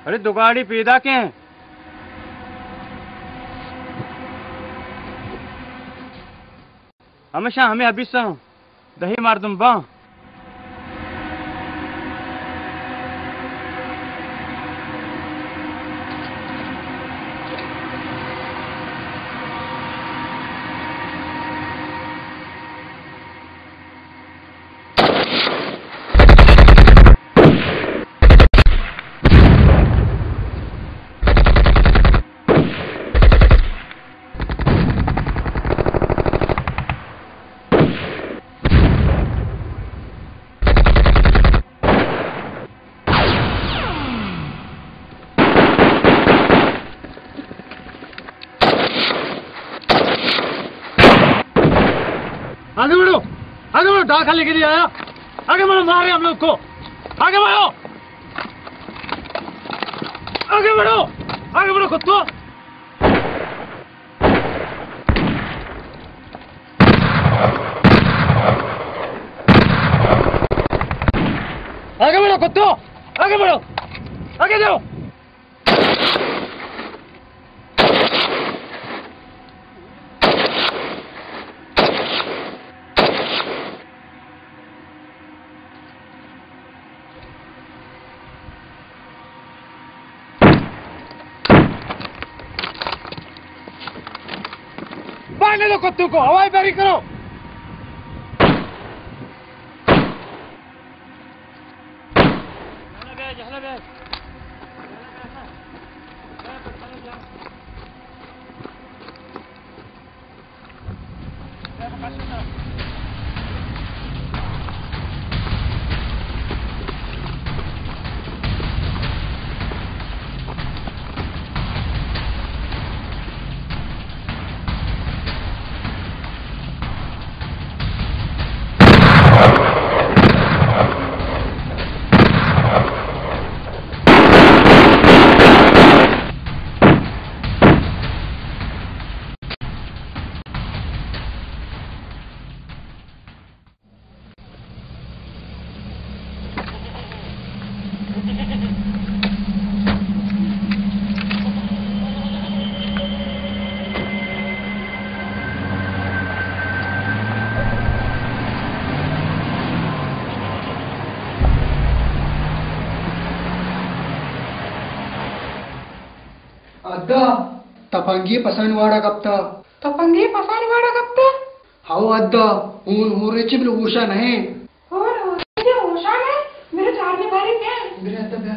اڑے دو گاڑی پیداک ایں۔ ہمیشاں ہمے حبیثاں دہی مردم باں۔ آگے بڑھو، آگے بڑھو، ڈاکہ لے کے نہیں آیا۔ آگے بڑھو، مارے ہم لوگ کو۔ آگے بڑھو، آگے بڑھو، آگے بڑھو، کتو۔ آگے بڑھو کتو، آگے بڑھو، آگے جاؤ۔ باندھ دو کتوں کو، ہوائی فائرنگ کرو۔ ادا، تپنگی پسانی واڑا کپتا۔ تپنگی پسانی واڑا کپتا؟ ہاو ادا، ہون ہورے چی بلے ہوشا نہیں۔ ہون ہورے چی ہوشا نہیں؟ میرے چارنے باری پہ۔ میرے ادا بیا۔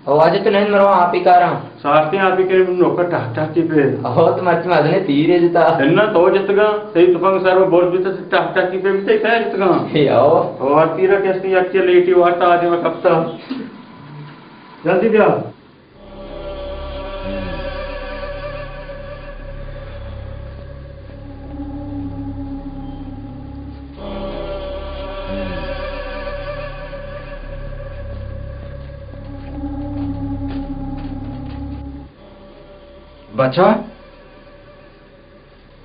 او واجہ تو نند مرواں آپی کاراں۔ سارتیں آپی کرے من نوکا ٹہ ٹہ کی پہ۔ او تو مرچی مزنے تیرے جتا۔ اناں تو جتگا، تئی تپنگ سر و برز بیتا، ٹہ ٹہ کی پہ بیتا، کیا جتگا؟ اے او۔ او تیرا کیسے یک چے لیٹی وارتا آدم کپتا۔ جلدی بیا۔ بچا،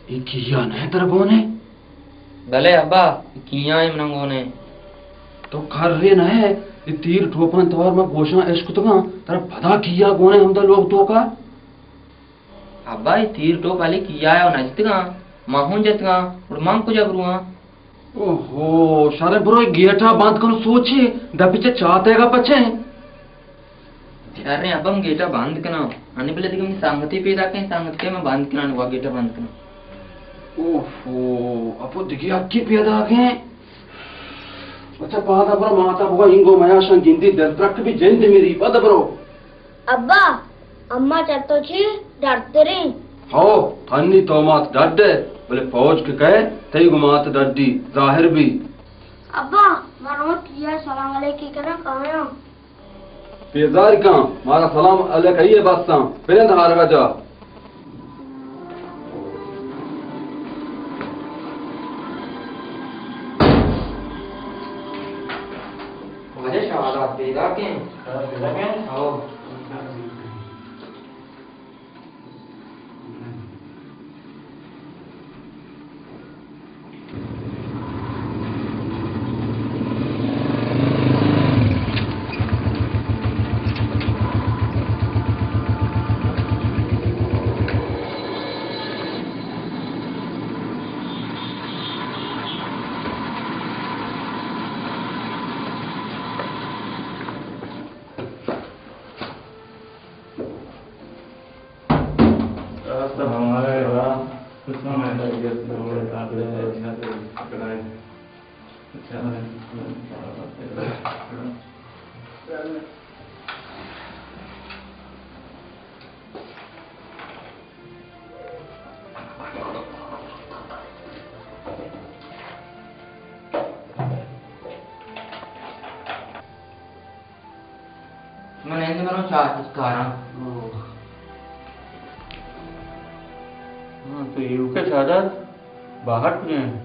اے کیا نہ ترا گون ایں؟ بلے ابا، اے کیا ایں من گون ایں؟ تو کرے نہ ئے، اے تیر ٹوپاں توار ما گوشاں اشکتگاں، ترا پدا کیا گون ایں ہمدا لوگ توکا؟ ابا، اے تیر ٹوپ علی کیا ایں و نجتگاں۔ ما ہوں جتگاں، گڑا من کجا برواں؟ اوہو، شریں، برو اے گیٹا بند کن، سوچے، دپی چہ چاتیگا پچیں۔ شریں ابا، من گیٹا بند کناں۔ انی بلے دگہ منی سنگتے پیداکیں، سنگتے من بند کناں، وا گیٹا بند کناں۔ اوہو، ابو دگہ یکے پیداکیں۔ اچھا، پادا برو، ماتا بگا اینگو میاشاں گندی، دل ترک بی، جند میری، پد برو۔ ابا، اما چہ تو چی ڈرتریں؟ ہو، تنی تو مات ڈڈ ئے، بلے پوج کہ کئے، تئی گوں مات ڈڈی، ظاہر بی۔ ابا، من روت یا سلام علیکی کناں کایاں۔ بیزار کن، مارا سلام علیکی ئے بستاں، پرند ہارگا جا۔ واجہ شہادات پیداکیں۔ شہادات پیداکیں؟ ہو۔ من نندے مروں چاہ کاراں۔ ہاں، تو ایوکا شہداد باہر کجا انت؟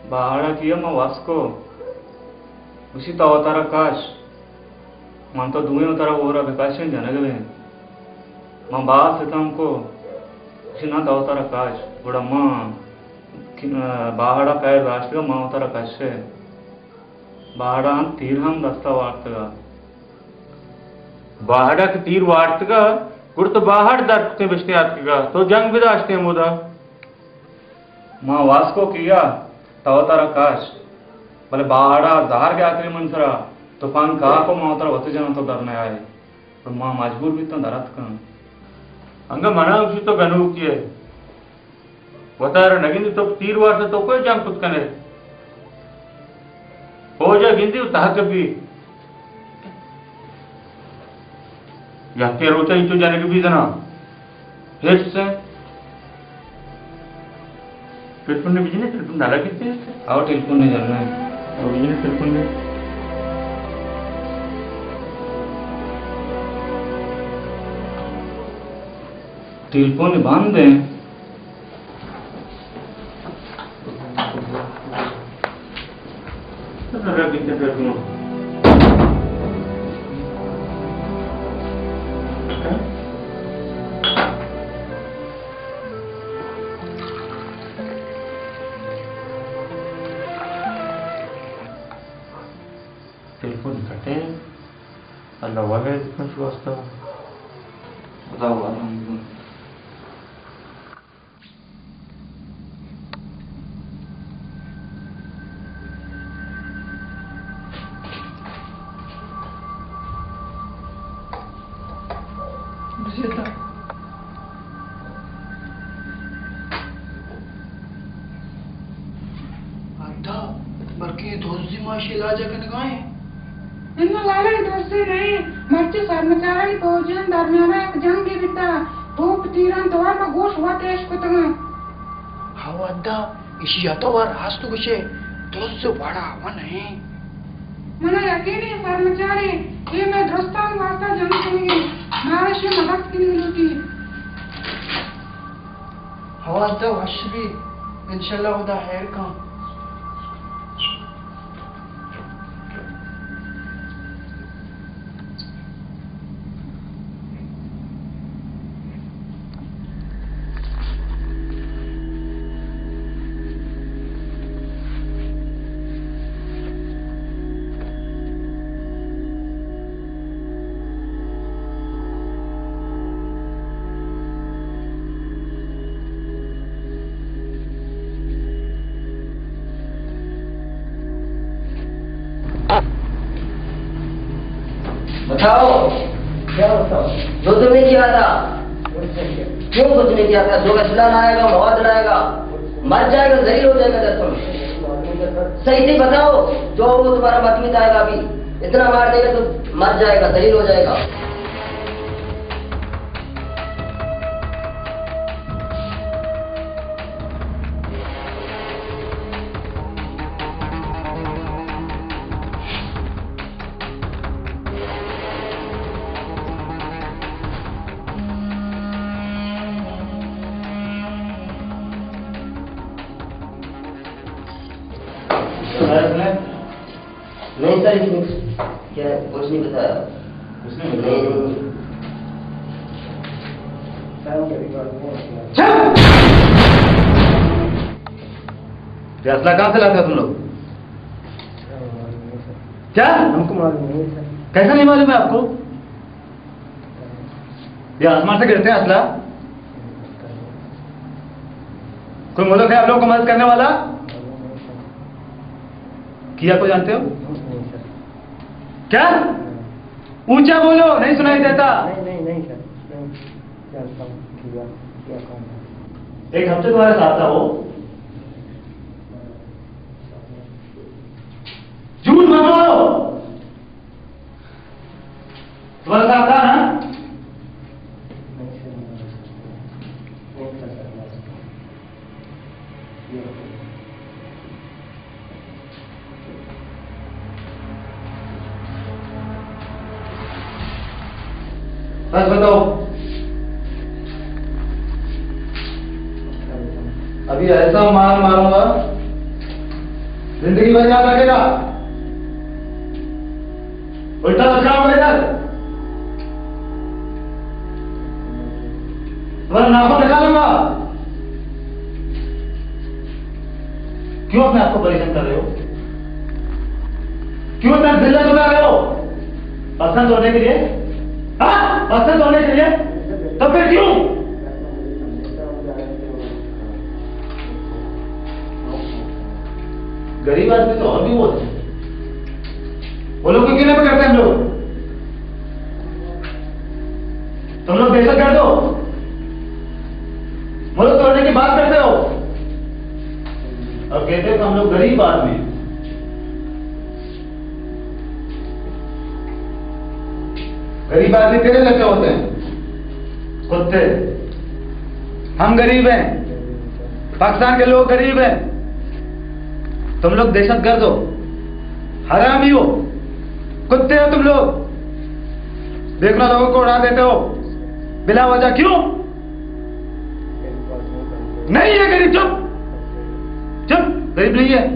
باہڑا کیا ما واسکو۔ گوشی تو وتارا کش۔ من تو دوئیں وتارا ہورا بکشیں جنگ بیں۔ من باز ستم کو۔ گوشی نا تو وتارا کش۔ گڑا ما باہڑا پیر داشتگا ما وتارا کشے۔ باہڑا انت تیر ہم دستا وارتگا۔ باہڑا کہ تیر وارتگا، گڑا تو باہڑ در کتیں بشتے آتکگا، تو جنگ بداشتیں ہمودا۔ ما واسکو کیا، تو ترا کاش۔ بلے باہڑا زہر گیا تری من سرا، تپنگ کاکو ما ترا وت جناں تو در نیائے۔ تو ما مجبور بیتاں در اتکاں۔ انگا منا گوشی تو گنوکی ئے۔ وتارا نگندی تو تیر وارت تو کوئی جنگ کت کنے؟ فوجا گندی و تحت بی۔ یکے روچا اینچو جنگ بی زنا۔ ہچ سے۔ ٹیلیفون نے بجنے، ٹیلیفون نہ لگتے۔ آؤ ٹیلیفون نے جننا ہے۔ آؤ بجنے ٹیلیفون نے۔ ٹیلیفون بند ہے۔ ٹیلیفون کٹے۔ اللہ والے کچھ واسطہ۔ خدا والے۔ بزیتا۔ ادا، بلکیں دزی ما اشی علاج کنگا ایں۔ اناں لالا، اے دزی نہ ایں، مرچی سرمچارانی پوجانی درمیانا یک جنگے بیتا، توپ تیران توار ما گوش وت اش کتگاں۔ ہو ادا، اشی ء تو راست گوشے، دز وڑا و نہ ایں۔ منا یقین ایں سرمچارے، اے مئے درستانی واسطہ جنگ کنگے، مارا اشی مدد کنگ لوٹی۔ ہو ادا، وش بی، انشاءاللہ خدا خیر کن۔ آؤ۔ کیا ہوتا؟ جو تم نے کیا تھا؟ کیوں کچھ نہیں کیا تھا؟ جو اسلحہ لائے گا، مواد لائے گا، مر جائے گا، ذلیل ہو جائے گا۔ جب تم صحیح سے بتاؤ، جو وہ تمہارا مدمت آئے گا، ابھی اتنا مار دے گا تو مر جائے گا، ذلیل ہو جائے گا۔ نہیں سر، اس نے کیا کچھ نہیں بتایا۔ کچھ نہیں بتایا؟ نہیں، نہیں۔ چپ! یہ اسلحہ کہاں سے لاتے ہو تم لوگ؟ کیا؟ ہم کو معلوم نہیں سر۔ کیسا نہیں معلوم ہے آپ کو؟ یہ آسمان سے گرتے ہیں اسلحہ؟ کوئی ملک ہے آپ لوگوں کو مدد کرنے والا؟ کیا کو جانتے ہو؟ کیا؟ اونچا بولو، نہیں سنائی دیتا۔ نہیں، نہیں، نہیں سر، نہیں جانتا ہوں کیا، کیا کون ہے۔ ایک ہفتے تمہارے ساتھ تھا وہ۔ جھوٹ مت بولو۔ تمہارا ساتھ تھا نا؟ بس بتاؤ، ابھی ایسا مار ماروں گا، زندگی بھر یاد رکھے گا۔ الٹا لٹکا ہوا ادھر۔ تمہارا ناخن نکالوں گا۔ کیوں اپنے آپ کو پریشان کر رہے ہو؟ کیوں اتنا ذلت اٹھا رہے ہو؟ پسند ہونے کے لیے؟ ہاں؟ پسند ہونے کے لیے؟ تو پھر کیوں؟ غریب آدمی تو اور بھی ہوتے ہیں۔ وہ لوگ کو کیوں نہیں پکڑتے ہم لوگ؟ تم لوگ دہشت گرد ہو، ملک توڑنے کی بات کرتے ہو اور کہتے ہو کہ ہم لوگ غریب آدمی ہیں۔ غریب آدمی تیرے جیسے ہوتے ہیں، کتے۔ ہم غریب ہیں، پاکستان کے لوگ غریب ہیں، تم لوگ دہشت گرد ہو، حرامی ہو، کتے ہو تم لوگ۔ دیکھنا لوگوں کو اڑا دیتے ہو بلا وجہ، کیوں؟ نہیں ہے غریب، چپ، چپ، غریب نہیں ہے۔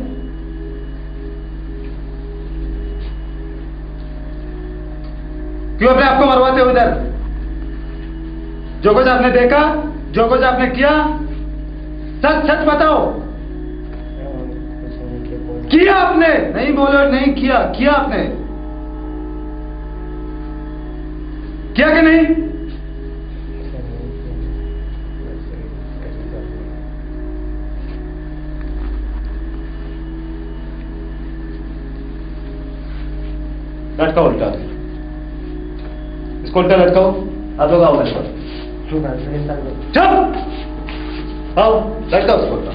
کیوں اپنے آپ کو مرواتے ہو ادھر؟ جو کچھ آپ نے دیکھا، جو کچھ آپ نے کیا، سچ سچ بتاؤ۔ کیا آپ نے؟ نہیں بولو، نہیں کیا۔ کیا آپ نے؟ کیا کہ نہیں؟ لٹکاؤ الٹا۔ اس کو الٹا لٹکاؤ۔ آپ لوگ آؤ میرے پاس۔ چپ! آؤ، لٹکاؤ اس کو الٹا۔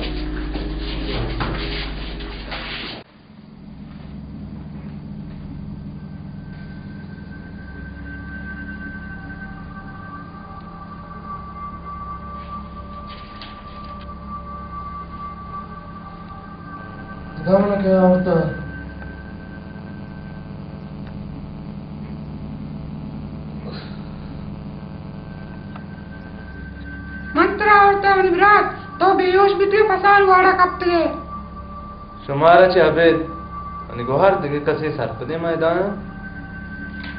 دامن کہ آورتہ۔ من ترا آورتہ منی برات، تو بے ہوش بیتگے، پسان واڑا کپتگے۔ شمارا چہ ابید منی گوہر دگہ کسے سرپدیں میدان ء؟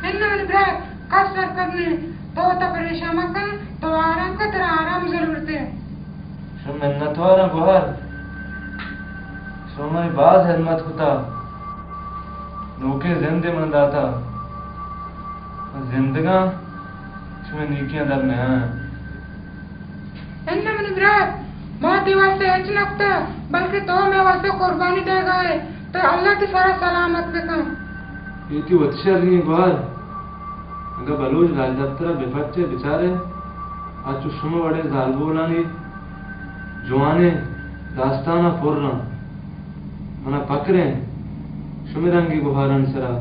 اناں منی برات، کس سرپد نہ انت۔ تو وتا پریشان مکن، تو آرام کن، ترا آرام ضرورت انت۔ شما منتواراں گوہر، شما منی باز ہدمت کتا، نوکیں زندے من داتا۔ من زندگاں، شمئے نیکیاں در نیاں۔ اناں منی برات، ما تئی واسطہ ہچ نہ کتہ، بلکہ تو مئے واسطہ قربانی دئیگا ئے، تو اللہ تئی سرا سلامت بکن۔ اے تئی وت شریں گوہر، اگاں بلوچ راجدپتر ءَ بہ پچ ئے بچار ئے، آ چو شمئے وڑیں زالبولانی جوانیں داستان ءَ پر اَنت۔ من ءَ پکر اِنت شمئے رنگیں گہارانی سرا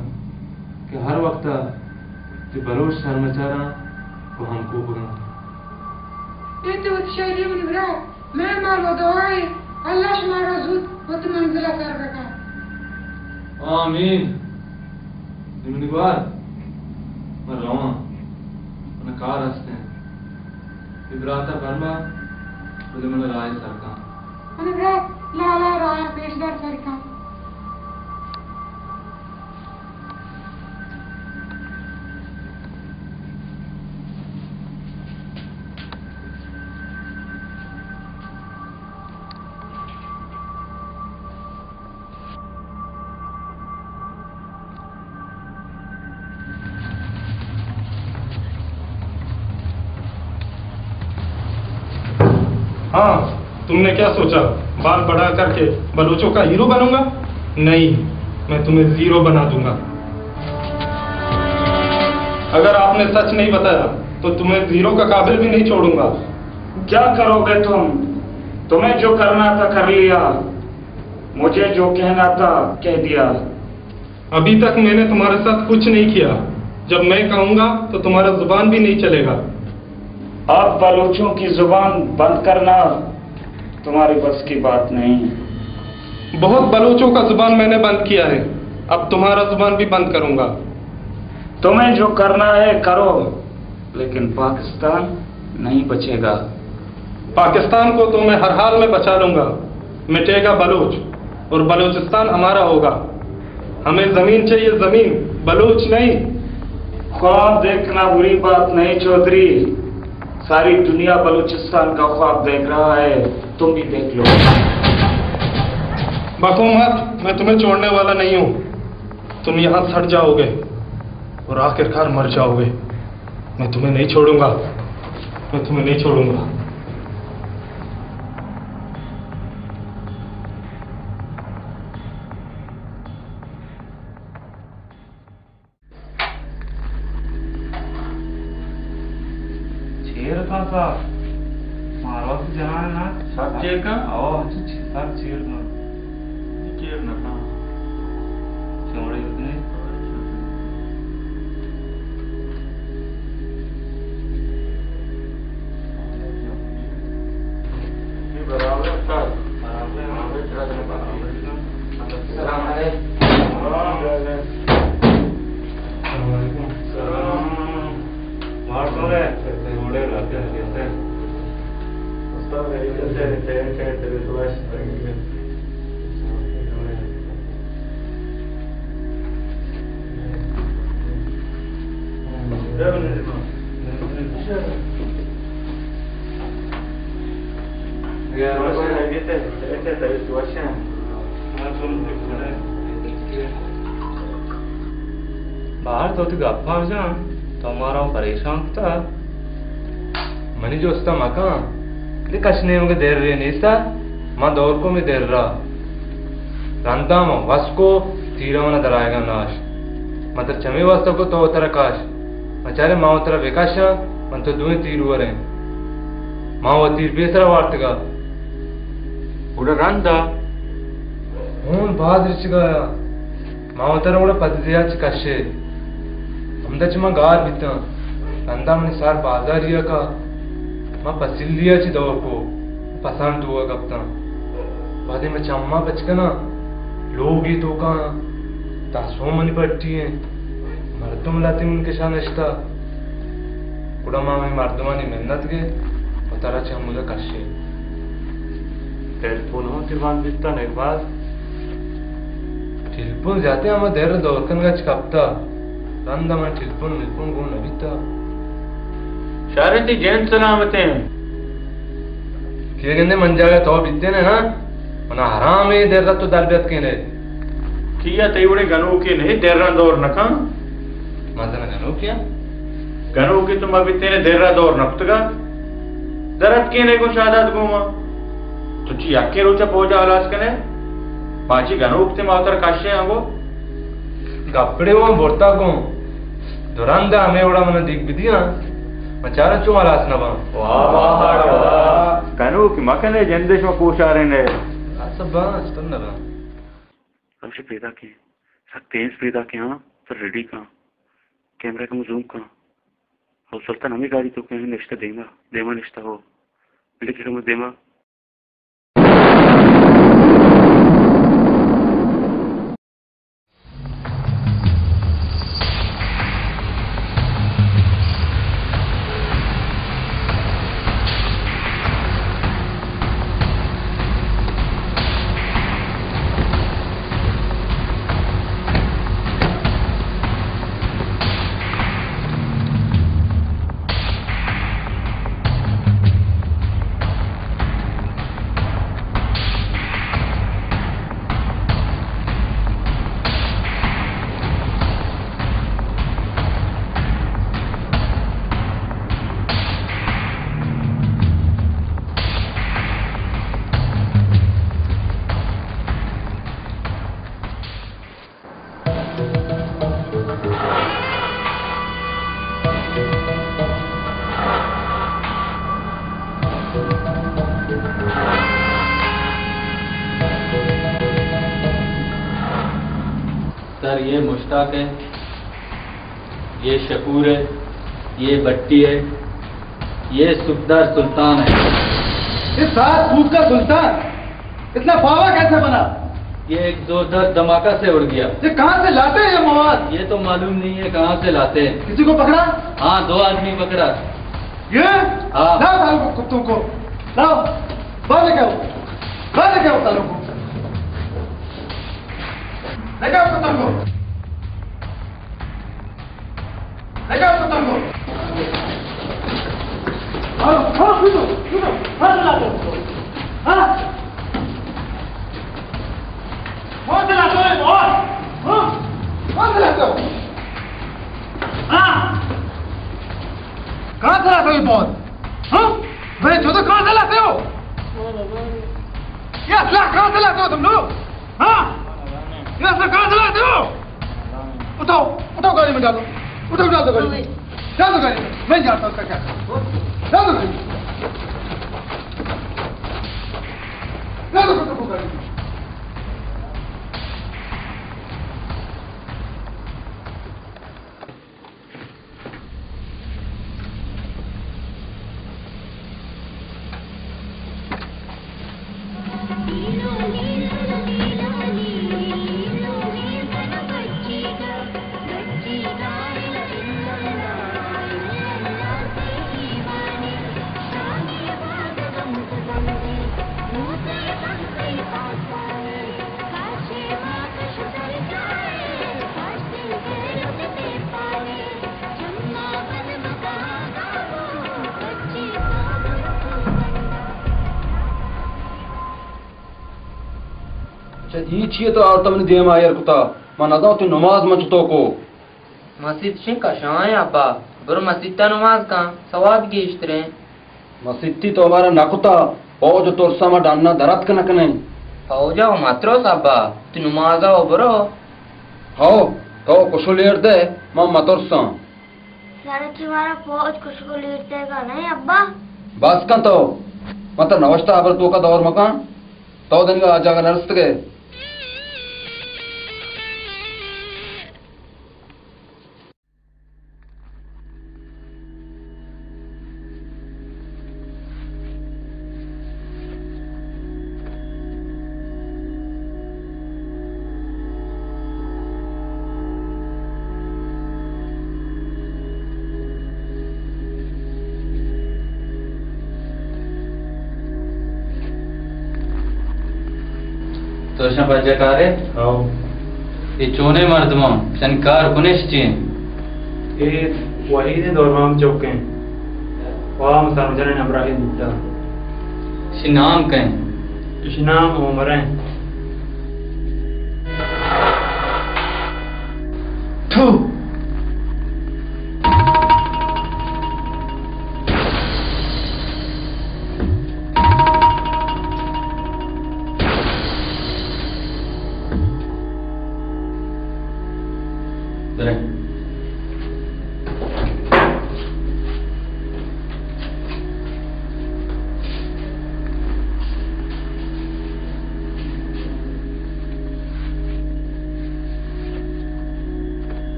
کہ ہر وقت ءَ وتی بلوچ سرمچاراں گوں ہمکوپگ اَنت۔ اے تو وتی شاعری منی برات۔ مئے مال و دعا اِنت، اللہ شمارا زوت وتی منزل ءَ سر بکنت۔ آمین۔ نی منی گوار، من رواں، من ءَ کار است اِنت۔ اے برات ءَ پرما، بلے من ءَ راہ ءَ سر کن۔ منی برات، لالا راہ ءَ پیش دار سر کن۔ ہاں، تم نے کیا سوچا؟ بال بڑا کر کے بلوچوں کا ہیرو بنوں گا؟ نہیں، میں تمہیں زیرو بنا دوں گا۔ اگر آپ نے سچ نہیں بتایا تو تمہیں زیرو کا قابل بھی نہیں چھوڑوں گا۔ کیا کرو گے تم؟ تمہیں جو کرنا تھا کر لیا، مجھے جو کہنا تھا کہہ دیا۔ ابھی تک میں نے تمہارے ساتھ کچھ نہیں کیا۔ جب میں کہوں گا تو تمہارا زبان بھی نہیں چلے گا۔ اب بلوچوں کی زبان بند کرنا تمہارے بس کی بات نہیں۔ بہت بلوچوں کا زبان میں نے بند کیا ہے، اب تمہارا زبان بھی بند کروں گا۔ تمہیں جو کرنا ہے کرو، لیکن پاکستان نہیں بچے گا۔ پاکستان کو تو میں ہر حال میں بچا لوں گا۔ مٹے گا بلوچ اور بلوچستان ہمارا ہوگا۔ ہمیں زمین چاہیے، زمین، بلوچ نہیں۔ خواب دیکھنا بری بات نہیں چودھری، ساری دنیا بلوچستان کا خواب دیکھ رہا ہے، تم بھی دیکھ لو۔ بکو مت، میں تمہیں چھوڑنے والا نہیں ہوں۔ تم یہاں سڑ جاؤ گے اور آخر کار مر جاؤ گے۔ میں تمہیں نہیں چھوڑوں گا، میں تمہیں نہیں چھوڑوں گا۔ چیر کن سر، مارا تو جنان نا۔ سر چیر کن؟ او، سر چیر کن۔ چیر نہ کن۔ چوڑے اتنے۔ برابر سر۔ برابر۔ السلام علیکم۔ السلام علیکم۔ السلام۔ مار تو رے، تے موڑے لاتے ہیں، کہتے ہیں۔ استاد میری وجہ سے ٹین ٹین تیرے دعا سے۔ باہر تو وتی گپاں جان، تو مارا پریشان کتا۔ منی جستا مکن، دے کش نیمگ دیر رے نیستا، ما دور کو می دیر را۔ رندا ما وس کو، تیرا منا درائیگا ناش۔ ما تر چمی واسطہ کو تو تر کاش۔ مچارے ما ترا بکشاں، من تو دوئیں تیر وریں۔ ما وہ تیر بے سرا وارتگا۔ گڑا رندا؟ ہون باز رچگا یا۔ ما وترا گڑا پددیا چہ کشے۔ ہمدا چہ ما گار بیتاں۔ رندا منی سار بازاریا کا۔ ما پسلیا چہ دور کو۔ پسان توکا کپتاں۔ وہدے ما چما پچ کناں، لوگے توکا دہ سو منی پٹی ایں۔ مردم لہتے من کشا نشتا۔ گڑا ما ہمے مردمانی منت گے وترا چہ ہمودا کشے۔ ٹیلیفون ہم تئی بند بیتگ اقبال؟ ٹیلیفون زیاتیں ہما در دور کنگا چہ کپتا۔ رندا من ٹیلیفون ملفون گون نہ بیتا۔ شاریں تئی جند سلامتیں۔ کہ گندے من جاگہ تو بیتیں نا، منا حرام اے در تو در بیت کینے۔ کیا تئی وڑیں گنوکے نہیں در دور نہ کن؟ مزن گنوکے؟ گنوکے تو مبیتینے در دور نہ کتگا۔ در اتکینے گوں شاداد گوما۔ تو چی یکے روچا پوجا ہلاس کنے؟ پاچی گنوک تے ماتر کشے آنگو۔ گپڑے وان برتا گوں۔ دو رنگ ہمے وڑا من دیگ بدیاں، من چاراں چو ہلاس نہ باں۔ واہ، واہ، واہ۔ کنوک مکنے جندش و کوشارین ہے۔ ہلاس باں، استن نہ باں۔ ہمشہ پیدا کیں، سک تیز پیدا کیں، ہاں، پر ریڈی کن، کیمرہ کم زوم کن۔ او سلطان ہمے گاڑی تو کہیں نشتہ دیما، دیما نشتہ ہو۔ بلے کہ کم دیما۔ سر، یہ مشتاق ہے، یہ شکور ہے، یہ بٹی ہے، یہ صوبدار سلطان ہے۔ یہ سات پوت کا سلطان اتنا باوا کیسے بنا؟ یہ ایک زوردار دھماکہ سے اڑ گیا۔ یہ کہاں سے لاتے ہیں یہ مواد؟ یہ تو معلوم نہیں ہے کہاں سے لاتے ہیں۔ کسی کو پکڑا؟ ہاں، دو آدمی پکڑا۔ یہ؟ ہاں۔ لاؤ سالوں کو، کتوں کو۔ لاؤ۔ باہر لے کے آؤ۔ باہر لے کے آؤ سالوں کو۔ لے کے آؤ کتوں کو۔ لے جاؤ کتوں کو۔ ہاں، ہاں، کتوں، کتوں، کون چلاتے ہو؟ ہاں؟ کون چلاتے ہو یہ بہت؟ ہاں؟ کون چلاتے ہو؟ ہاں؟ کہاں چلاتے ہو یہ بہت؟ ہاں؟ بھائی، چودہ کہاں چلاتے ہو؟ یہ اسلحہ کہاں چلاتے ہو تم لوگ؟ ہاں؟ یہ اسلحہ کہاں چلاتے ہو؟ اٹھاؤ، اٹھاؤ گاڑی میں ڈالو۔ اٹھاؤ، ڈال دو گاڑی میں۔ ڈال دو گاڑی میں۔ میں جانتا ہوں اس کا کیا کرنا۔ ڈال دو گاڑی میں۔ ڈال دو، ڈال دو گاڑی میں۔ اچھا، اے چیے تو آورتا منی دیم ءَ ایر کتا؟ من نزاناں تئی نماز من چتو کو۔ مسیت شنگ کشاں ابا، برو مسیت ءَ نماز کن، ثواب گیشتریں۔ مسیتی تو مارا نہ کتا، فوج ءِ ترسا ما ڈنا دراتک نہ کنیں۔ فوج ءَ مترس ابا، تئی نماز ءَ برو۔ ہو، تو کشو لیر دے، ما مترساں۔ سر، چی مارا فوج کشگ ءُ لیر دیگ ءَ نہ ایں ابا؟ بس کن تو، من ترا نوشتہ ہبر توکا دور مکن، تو دنیگا آ جاگہ نرستگے۔ تو شاں پجا کارے؟ ہو۔ اے چونیں مردماں؟ شانی کار کنش چی انت؟ اے وحید انت، دورمام چوک انت۔ وام سرمجان انت، ابراہیم بوتا۔ اشی نام کئے انت؟ اشی نام عمر انت۔ تھو۔ برے۔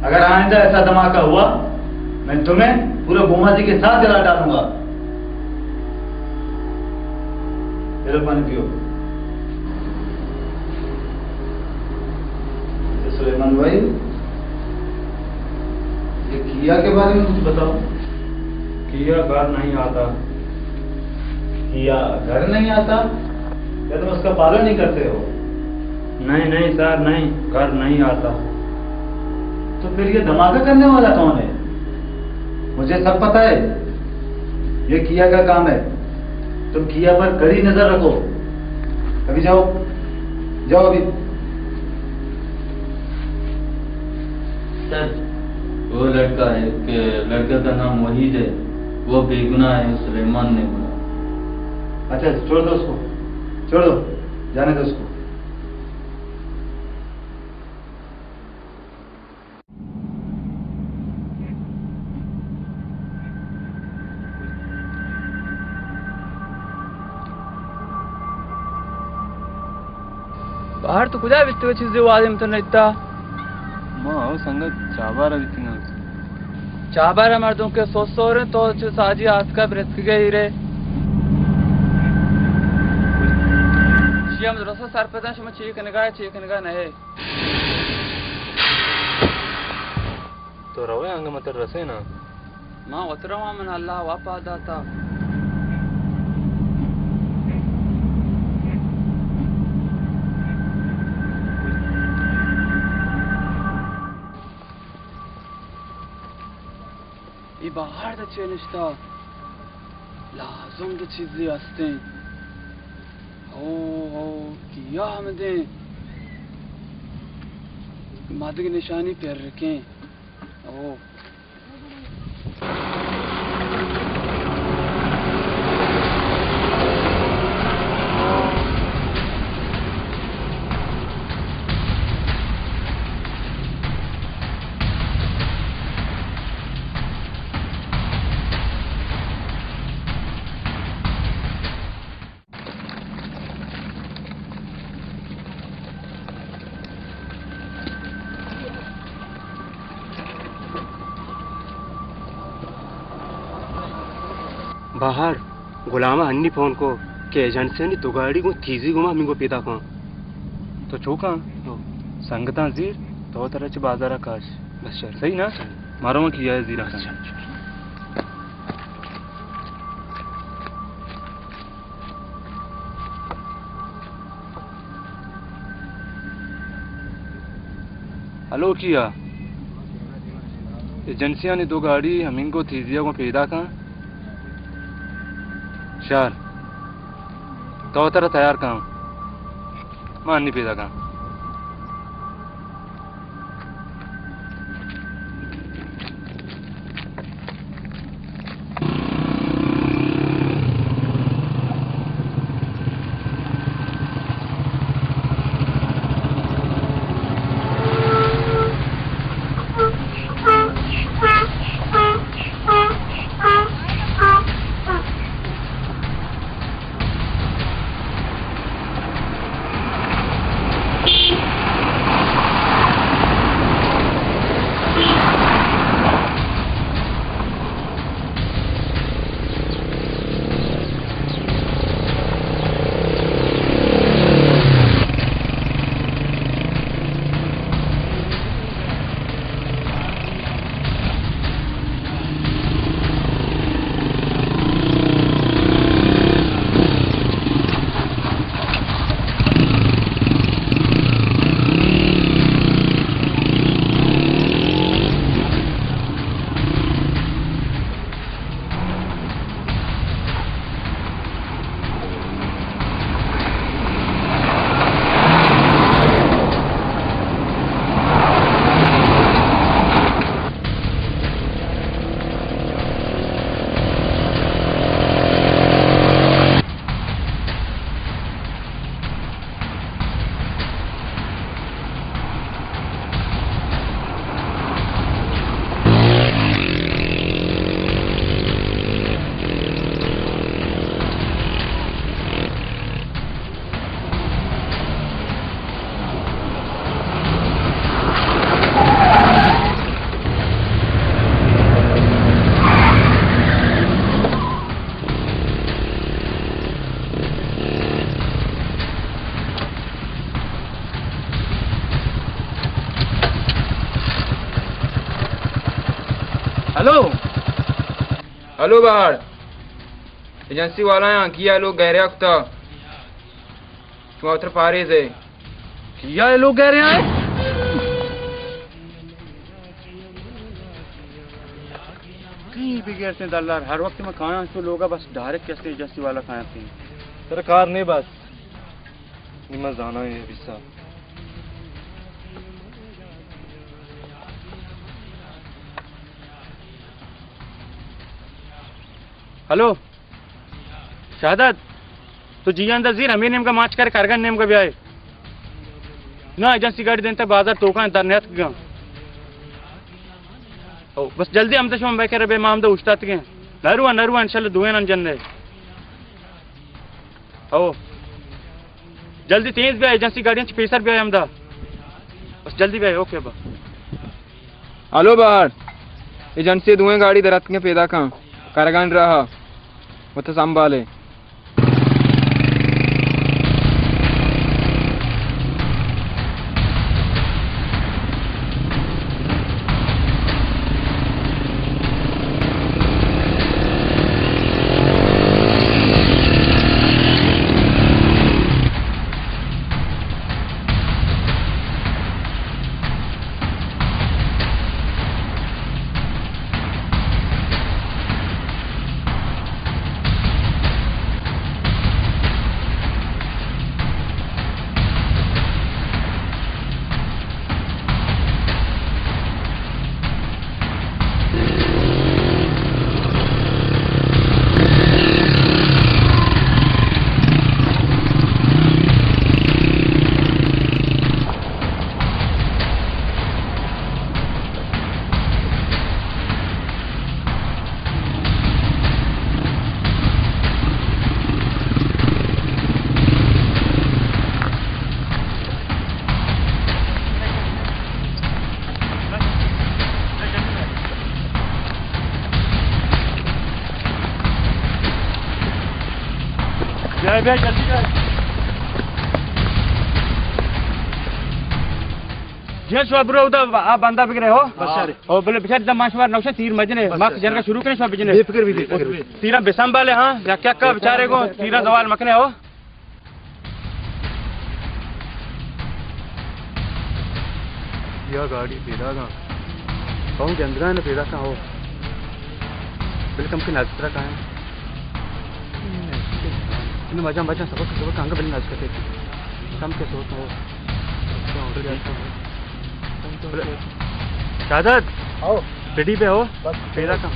اگر آئندہ ایسا دھماکہ ہوا، میں تمہیں پورے بومازی کے ساتھ جلا ڈالوں گا۔ یہ لو پانی پیو۔ سلیمان بھائی، یہ کیا کے بارے میں کچھ بتاؤ۔ کیا گھر نہیں آتا۔ کیا گھر نہیں آتا؟ کیا تم اس کا پالن نہیں کرتے ہو؟ نہیں، نہیں سر، نہیں، گھر نہیں آتا۔ تو پھر یہ دھماکہ کرنے والا کون ہے؟ مجھے سب پتا ہے، یہ کیا کا کام ہے۔ تم کیا پر کڑی نظر رکھو۔ ابھی جاؤ، جاؤ ابھی۔ سر، وہ لڑکا ہے کہ لڑکا کا نام وحید ہے، وہ بے گناہ ہے، سلیمان نے بولا۔ اچھا، چھوڑ دو اس کو، چھوڑ دو، جانے دو اس کو۔ بہار تو کجا بیتگ؟ چیزے وادے من تو نہ دیتا۔ ما او سنگت چابارا بیتگاں۔ چابارا مردم کہ سوسور انت، تو چو ساجی آتکا برتکگئے ایرے۔ شی ہم درست سرپداں، شما چی کنگا، چی کنگا نہ ئے۔ تو روئے انگہ من ترا رسیناں۔ ما وت رواں، من اللہ وپا داتا۔ اے بہار دا چے نشتا؟ لازم دا چیزے ہستیں۔ او، او، کیا ہمدیں؟ مادگ نشانی پر رکیں۔ او۔ بہار، غلام ءَ ہنی فون کو کہ ایجنسیانی دو گاڑی گوں تیزی گوما ہمینگو پیداک آں۔ تو چو کن؟ ہو۔ سنگتاں زیر، تو ترا چہ بازار ءَ کش۔ بس شر۔ صحیح نا؟ شر۔ مارو من کیا زیراں کن۔ شر، شر۔ ہلو کیا؟ ایجنسیانی دو گاڑی ہمینگو تیزی ءَ گوں پیداک آں۔ شر۔ تو ترا تیار کن۔ ما انی پیداک آں۔ ہلو۔ ہلو بہار، ایجنسی والا آں، کیا لوگ گہریا کتا؟ شما اتر پاریز ہے۔ کیا اے لوگ گہریا ہے؟ کہیں بغیر سے دلار، ہر وقت میں کھایا تو لوگا بس ڈائریکٹ کیسے ایجنسی والا کھایا تھے۔ تیرا کار نہیں بس۔ نی من زاناں اے حبیث ءَ۔ ہلو، شہداد، تو جیئند ءَ زیر ہمے نیمگ ءَ ماچ کر، کرگن نیمگ ءَ بیائے۔ نا، ایجنسی گاڑی دینتا بازار توکاں در نیاتکگاں۔ او، بس جلدی ہمدا شما بکر بے، ما ہمدا اوشتاتگیں۔ نرواں، نرواں، انشاءاللہ دوئیناں جنّے۔ او۔ جلدی تیز بیا، ایجنسی گاڑیاں چہ پیسر بیا ہمدا۔ بس جلدی بیا، اوکے با۔ ہلو بہار، ایجنسی دوئیں گاڑی دراتکیں پیدا کن، کرگان راہ، وت سنبھالے۔ بیا، بیا، جلدی بیا۔ جی شما برو اودا، آ بندہ بگرے ہو۔ بس سر۔ او بلے بچار، دم شمار نوشہ تیر مجنے، بس مخ سر۔ جنگا شروع کرے شما بجنے۔ بے فکر بی، بے فکر بی۔ تیرا بسنبھالے ہاں، یک یک کا بچارے گو، تیرا زوال مکنے ہو۔ یا گاڑی پیدا گا۔ کہوں جندگا نہ پیدا کہاں ہو۔ بلے کم کے نزدیک کائیں۔ انہاں بچاں، بچاں، سبق، سبق انگا بلے نزدیک کم کے سبق ہو۔ شہداد، آؤ۔ ریڈی پہ ہو؟ بس۔ پیدا کم۔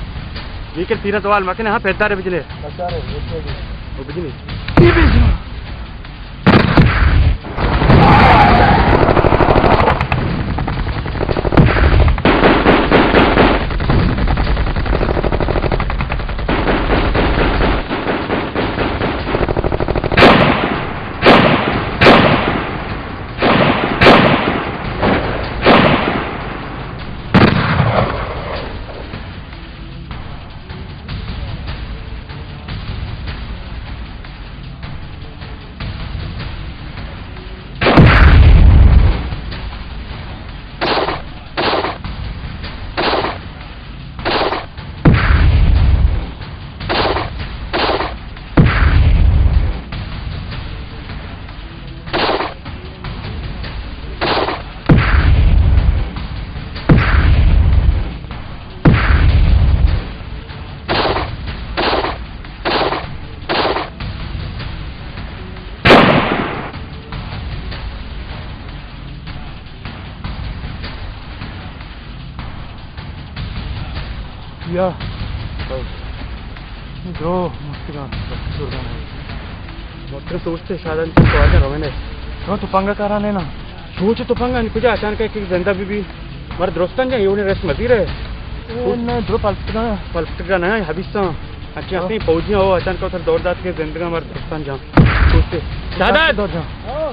یہ کہ تیرا سوال مکنے، ہاں، پیدا رے بجنے۔ بچا رے، یہ کیا جی؟ وہ بجنے۔ یا۔ درو مستگان، بس زوردان ہے۔ مطلب سوچتے شاید ان کو آگے روینے۔ تو تپنگا کارا لینا۔ سوچ تپنگا نہیں کجا اچانک ہے کہ زندہ بی بی۔ مر درستان جا یونی رس مزیر ہے۔ اے نہ درو پلپٹگا۔ پلپٹگا نہ، حبیثاں۔ اچھا، ہاں۔ اپنی فوجیاں ہو، اچانک اتھر دور دات کے زندگاں مر درستان جا۔ سوچتے۔ شہداد! دور جا۔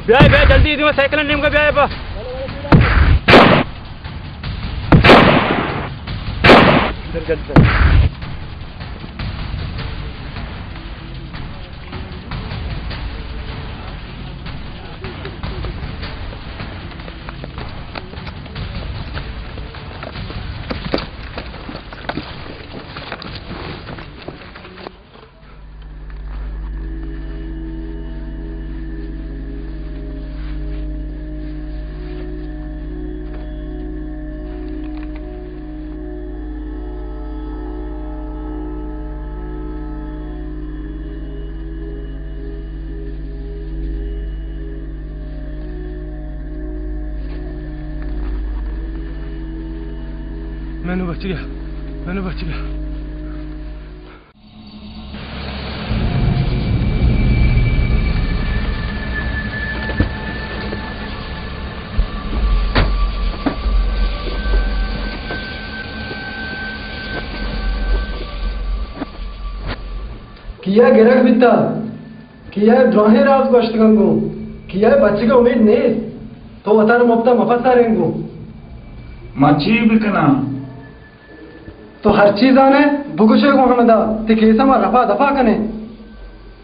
بیا، بیا، جلدی، دیما سائیکل نیم کا بیا، با۔ ادھر جلدی۔ منو بچ گیا، منو بچ گیا۔ کیا گرگ بیتا؟ کیا دراہیں راز گوشتگاں گوں؟ کیا بچگ ءِ امید نیست؟ تو وتارا مپتا مپساریں گوں۔ ما چی بکناں؟ تو ہر چیز زانئے، بگوشئے گوں ہمدا، تئی کیس ءَ ما رپا دپا کنیں۔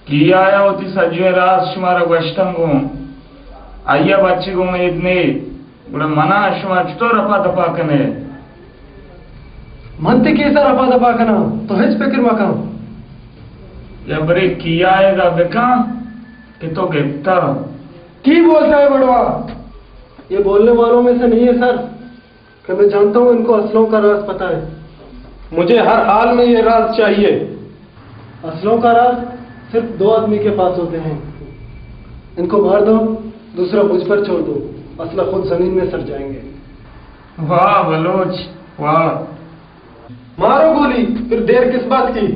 کیا آیا وتی سجہیں راز شمارا گوشتن گوں؟ آئی ءَ بچگ ءِ امید نے، گڑا منا شما چطور رپا دپا کنئے؟ من تئی کیس ءَ رپا دپا کناں، تو ہچ فکر مکن۔ یا برے کیا ءَ ادا بکن کہ تو گپتا۔ کی بولتا ہے بڑوا؟ یہ بولنے والوں میں سے نہیں ہے سر۔ کہ میں جانتا ہوں ان کو اسلحوں کا راز پتہ ہے۔ مجھے ہر حال میں یہ راز چاہیے۔ اسلحوں کا راز صرف دو آدمی کے پاس ہوتے ہیں۔ ان کو مار دو، دوسرا مجھ پر چھوڑ دو، اسلحہ خود زمین میں سڑ جائیں گے۔ واہ بلوچ، واہ۔ مارو گولی، پھر دیر کس بات کی؟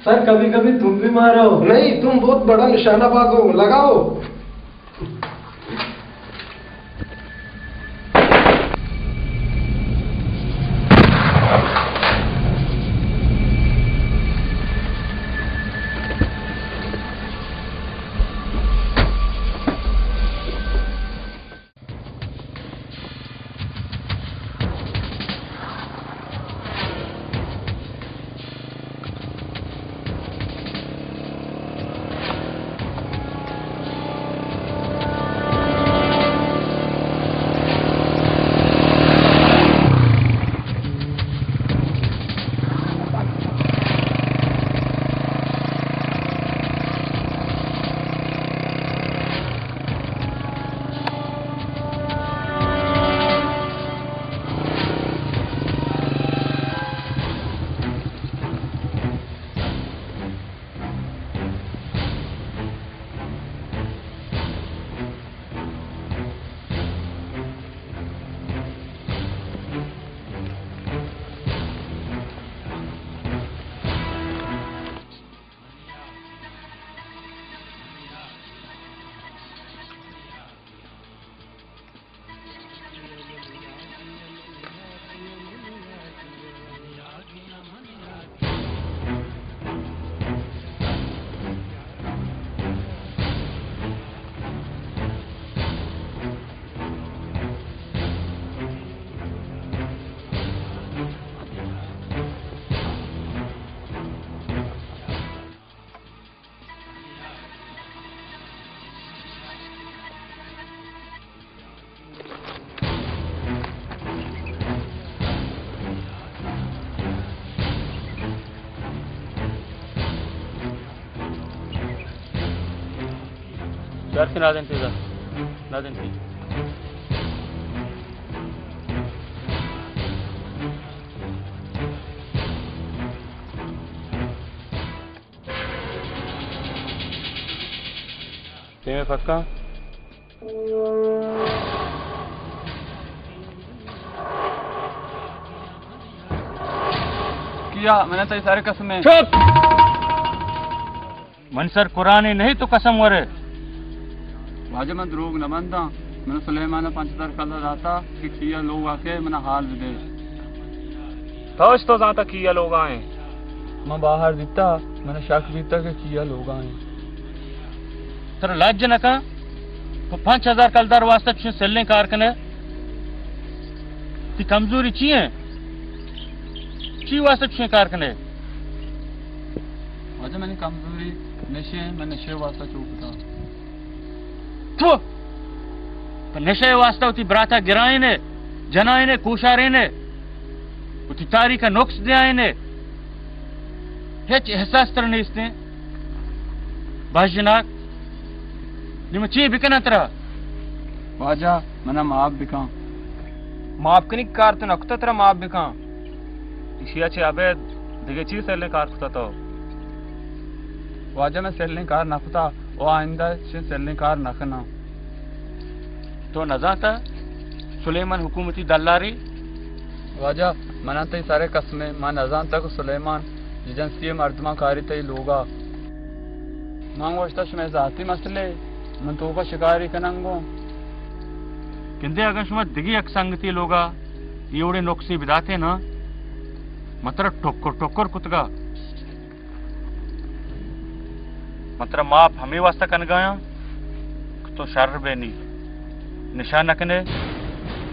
سر، کبھی کبھی تم بھی مارو۔ نہیں، تم بہت بڑا نشانہ باز ہو، لگاؤ۔ چرس نادن تیزا، نادن تیز۔ پیمیں پکا۔ کیا؟ من تئی سر قسم ہے۔ چپ! من سر قرآن نہیں تو قسم ورے۔ واجہ من دروگ نہ بنداں۔ من سلیمان پنچ ہزار کلدار داتا کہ کیا لوگ آکے منا حال بدے۔ تو اش تو زانتا کیا لوگا ایں؟ من باہر دیتا، من شک بیتا کہ کیا لوگا ایں۔ ترا لج نہ کن؟ تو پنچ ہزار کلدار واسطہ چشیں سلیں کار کنے؟ تی کمزوری چی ہیں؟ چی واسطہ چشیں کار کنے؟ واجہ منی کمزوری نشے ہیں، من نشے واسطہ چوکتا۔ تو پہ نشے واسطہ وتی براتا گرائینے، جنائینے، کوشارینے، وتی تاریخ نقص دیائینے۔ ہچ احساس تر نیستیں۔ باش جناک، نی من چی بکناں ترا؟ واجہ، منا معاف بکن۔ معاف کنی کار تو نکتا، ترا معاف بکن۔ ایشیا چہ ابید دگہ چی سلیں کار کتا تو؟ واجہ، من سلیں کار نہ کتا و آئندہ چہ سلیں کار نہ کناں۔ تو نزانتا سلیمان حکومتی دلاری؟ واجہ، منا تئی سر ءِ قسم ءَ، من نزانتگ سلیمان ایجنسی ءِ مردماں کاری تئی لوگ ءَ۔ من گوشتہ شمئے ذاتی مسئلہ، من توکا شکاری کناں گوں۔ گندے اگاں شما دگہ یک سنگتی لوگ ءَ اے وڑیں نقصے بداتے نا، من ترا ٹکر ٹکر کتگا۔ من ترا معاف ہمے واسطہ کنگایاں کہ تو شر بے نی، نشہ نہ کنے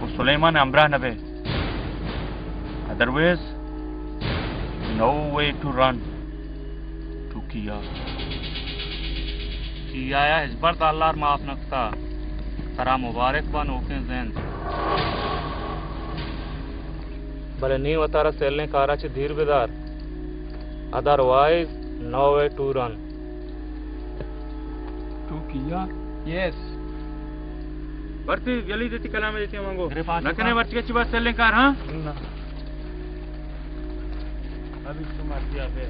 و سلیمان ہمراہ نہ بے۔ Otherwise, no way to run to کیا۔ کیا یا ہچبر دلار معاف نہ کتا۔ ترا مبارک با نوکیں زند۔ بلے نی وتارا سیلیں کارا چہ دیر بدار۔ Otherwise, no way to run. تو کیا؟ یس۔ برتی جلی دیتی کلام دیتی منگو۔ نہ کنے مرچی چی بات سیلیں کار، ہاں؟ نہ۔ ابھی تو مار دیا بے۔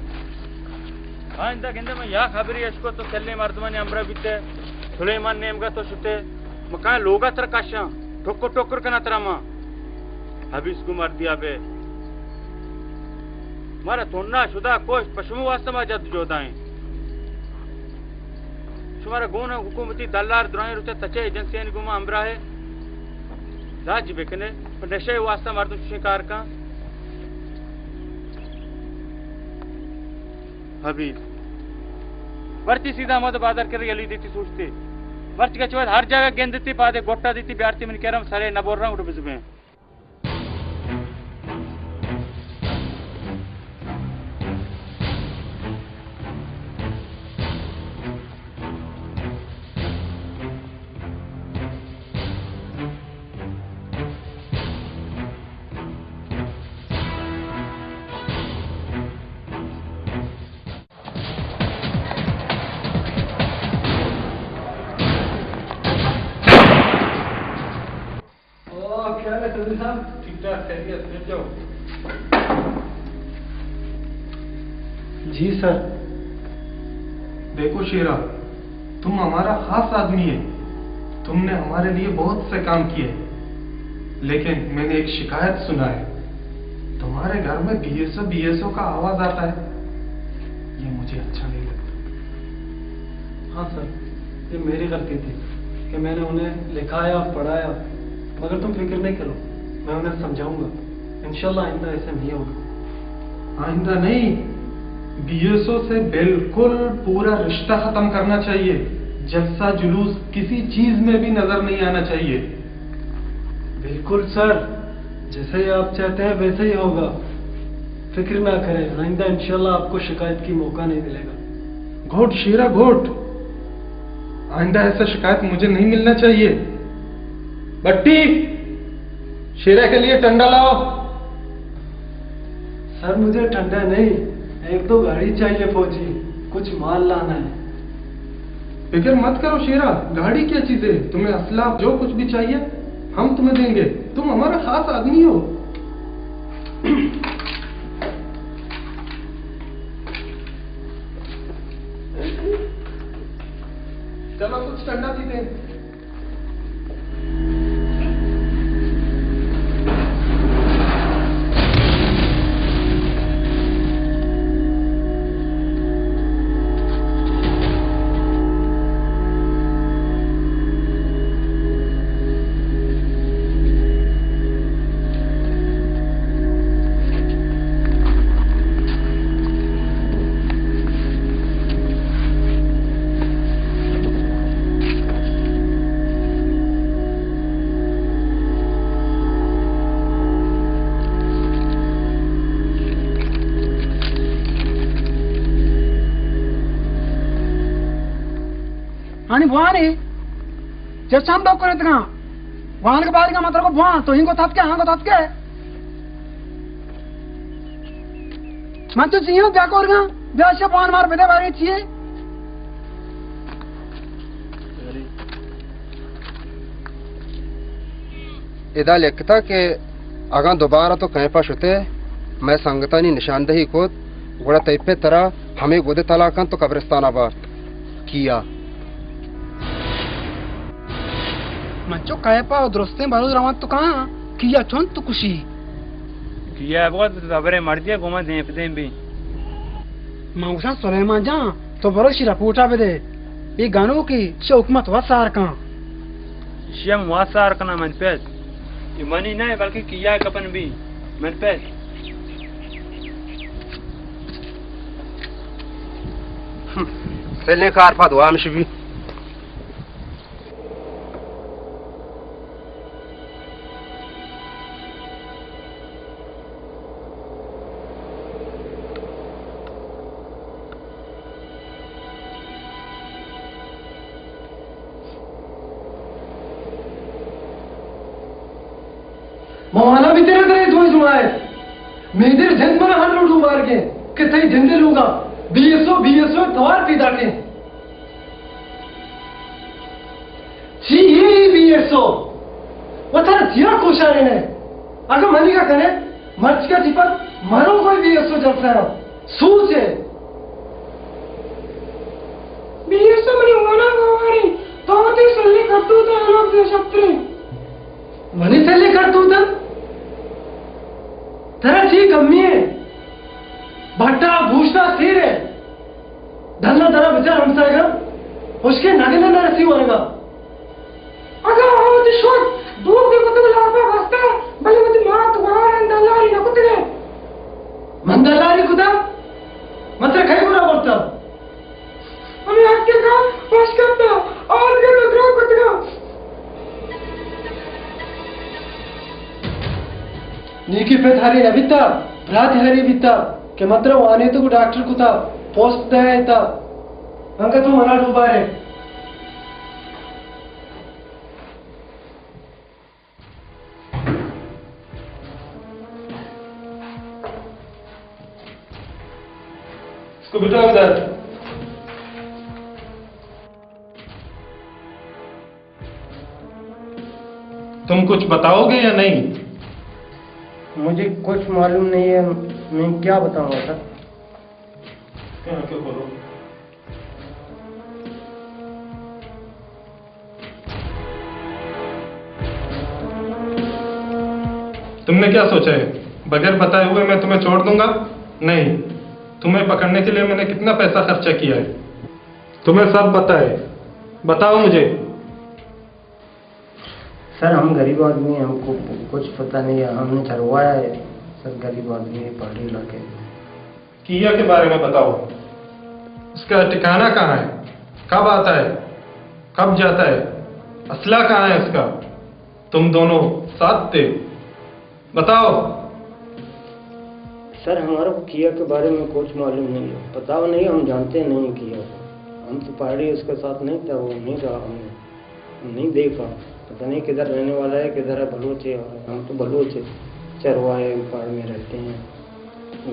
ہاں، اندا گندے من یا خبری اشکو تو سیلیں مردمانی امرا بیتے۔ سلیمان نیمگا تو شتے۔ مکان لوگا تر کشاں۔ ٹکر ٹکر کنا ترا ما۔ حبیث گوں مردی ابے۔ مارا تھنا شدا کشت، پہ شما واسطہ ما جد جہد ایں۔ شمارا گون حکومتی دلار درائیں روچا تچے ایجنسیانی گوما ہمراہ راج بکنے، پہ نشے واسطہ مردم چشیں کار کن۔ حبیث۔ ورتی سیدھا مد بازار کرے یلی دیتی سوچتے۔ ورتی کا چوہد ہر جگہ گندتی پادے گوٹا دیتی بیارتی من کرم سرے نبور رہا اٹھ بزبیں۔ او، کیا حال ہے چودھری صاحب؟ ٹھیک ٹھاک، خیریت، بیٹھ جاؤ۔ جی سر۔ دیکھو شیرا، تم ہمارا خاص آدمی ہے، تم نے ہمارے لیے بہت سے کام کیے، لیکن میں نے ایک شکایت سنا ہے، تمہارے گھر میں B S O, B S O کا آواز آتا ہے، یہ مجھے اچھا نہیں لگتا۔ ہاں سر، یہ میری غلطی تھی کہ میں نے انہیں لکھایا، پڑھایا، مگر تم فکر نہیں کرو، میں انہیں سمجھاؤں گا، انشاءاللہ آئندہ ایسا نہیں ہوگا۔ آئندہ نہیں، بی ایس او سے بالکل پورا رشتہ ختم کرنا چاہیے، جلسہ جلوس کسی چیز میں بھی نظر نہیں آنا چاہیے۔ بالکل سر، جیسے ہی آپ چاہتے ہیں ویسے ہی ہوگا، فکر نہ کریں، آئندہ انشاءاللہ آپ کو شکایت کی موقع نہیں ملے گا۔ گڈ شیرا گڈ، آئندہ ایسا شکایت مجھے نہیں ملنا چاہیے۔ بٹی، شیرا کے لیے ٹھنڈا لاؤ۔ سر، مجھے ٹھنڈا نہیں، ایک دو گاڑی چاہیے فوجی، کچھ مال لانا ہے۔ فکر مت کرو شیرا، گاڑی کیا چیز ہے، تمہیں اسلحہ جو کچھ بھی چاہیے ہم تمہیں دیں گے، تم ہمارا خاص آدمی ہو۔ چلو کچھ ٹھنڈا پیتے ہیں۔ آنی بوانے، چشم دو کرتگاں۔ وانگ باریگا مطلب بوان، تو اینگو تتکے، آنگو تتکے۔ من تو جیوں بیا کورگاں، بیا شپ وان مار بدے بارے چیے۔ ادا لکھتا کہ اگاں دوبارہ تو کیمپا شتے، مئے سنگتانی نشاندہی کت، گڑا تئی پت ترا ہمے گدے تلاہ کنت و قبرستانا بارت۔ کیا؟ من چو کیمپا و درستیں بلوچ روان تو کاں، کیا چون تو کشی؟ کہ یہ بگوت تو زبریں مردی ءَ گوں من دیم پہ دیم بی۔ من گوشاں سلیمان جان، تو برو شی رپورٹ ءَ بدے۔ اے گنوکی شی حکومت وت سار کن۔ شی ہم وت سار کناں من پت۔ اے منی نہ بلکہ کیا کپن بی من پت۔ سلیں کار پد وام شبی۔ موانا بھی تیرے تیرے دوئے جماعت۔ میدر جند منا ہر لوٹو مار گئے کہ تئی جندے لوگا B S O, B S O توار پیدا کے۔ چی اے بی ایس او؟ وتارا چیا کوشارین ئے؟ اگاں منیگا کنے، مرچیگا چی پد مرو کوئی بی ایس او جلسہ ءَ۔ سوچ ئے۔ بی ایس او منی وانا گواری، تو وتی سلی کرتوت ءَ ہلاپ دے شتریں۔ منی سلی کرتوت ءَ؟ ترا چی کمی ئے؟ بھٹا بوشتا سیر ئے۔ دھنا درا بچار ہمسائگا، ہشکے نگن نہ رسی ورگا۔ اگاں آ وتی شد دوک دے کتگ لاپا بستہ، بلے وتی مات گواران دلاری نہ کتگ۔ من دلاری کتا؟ من ترا کئی گنا برتا؟ ہمے حق کا پش کرتا، آدگہ تو درو کتگا۔ نیکی پت ہرے نہ بیتا، برات ہرے بیتا کہ من ترا وانیتگ و ڈاکٹر کتا، پوسٹ دئیتا، انگا تو منا ڈوبارے۔ اس کو بٹھاؤ ادھر۔ تم کچھ بتاؤ گے یا نہیں؟ مجھے کچھ معلوم نہیں ہے، میں کیا بتاؤں گا سر؟ اس کے آنکھیں کھولو۔ تم نے کیا سوچا ہے؟ بغیر بتائے ہوئے میں تمہیں چھوڑ دوں گا؟ نہیں۔ تمہیں پکڑنے کے لیے میں نے کتنا پیسہ خرچہ کیا ہے؟ تمہیں سب پتہ ہے، بتاؤ مجھے۔ سر، ہم غریب آدمی ہیں، ہم کو کچھ پتہ نہیں ہے، ہم نے چروایا ہے سر، غریب آدمی ہے، پہاڑی علاقے میں۔ کیا کے بارے میں بتاؤ، اس کا ٹھکانہ کہاں ہے، کب آتا ہے، کب جاتا ہے، اسلحہ کہاں ہے اس کا؟ تم دونوں ساتھ تھے؟ بتاؤ۔ سر، ہمارے کو کیا کے بارے میں کچھ معلوم نہیں ہے، پتا نہیں، ہم جانتے نہیں کیا کو۔ ہم تو پہاڑی اس کے ساتھ نہیں تھا، وہ نہیں رہا، ہم نے نہیں دیکھا، پتا نہیں کدھر رہنے والا ہے، کدھر ہے، بلوچ ہے، اور ہم تو بلوچ ہے، چرواہے پہاڑ میں رہتے ہیں،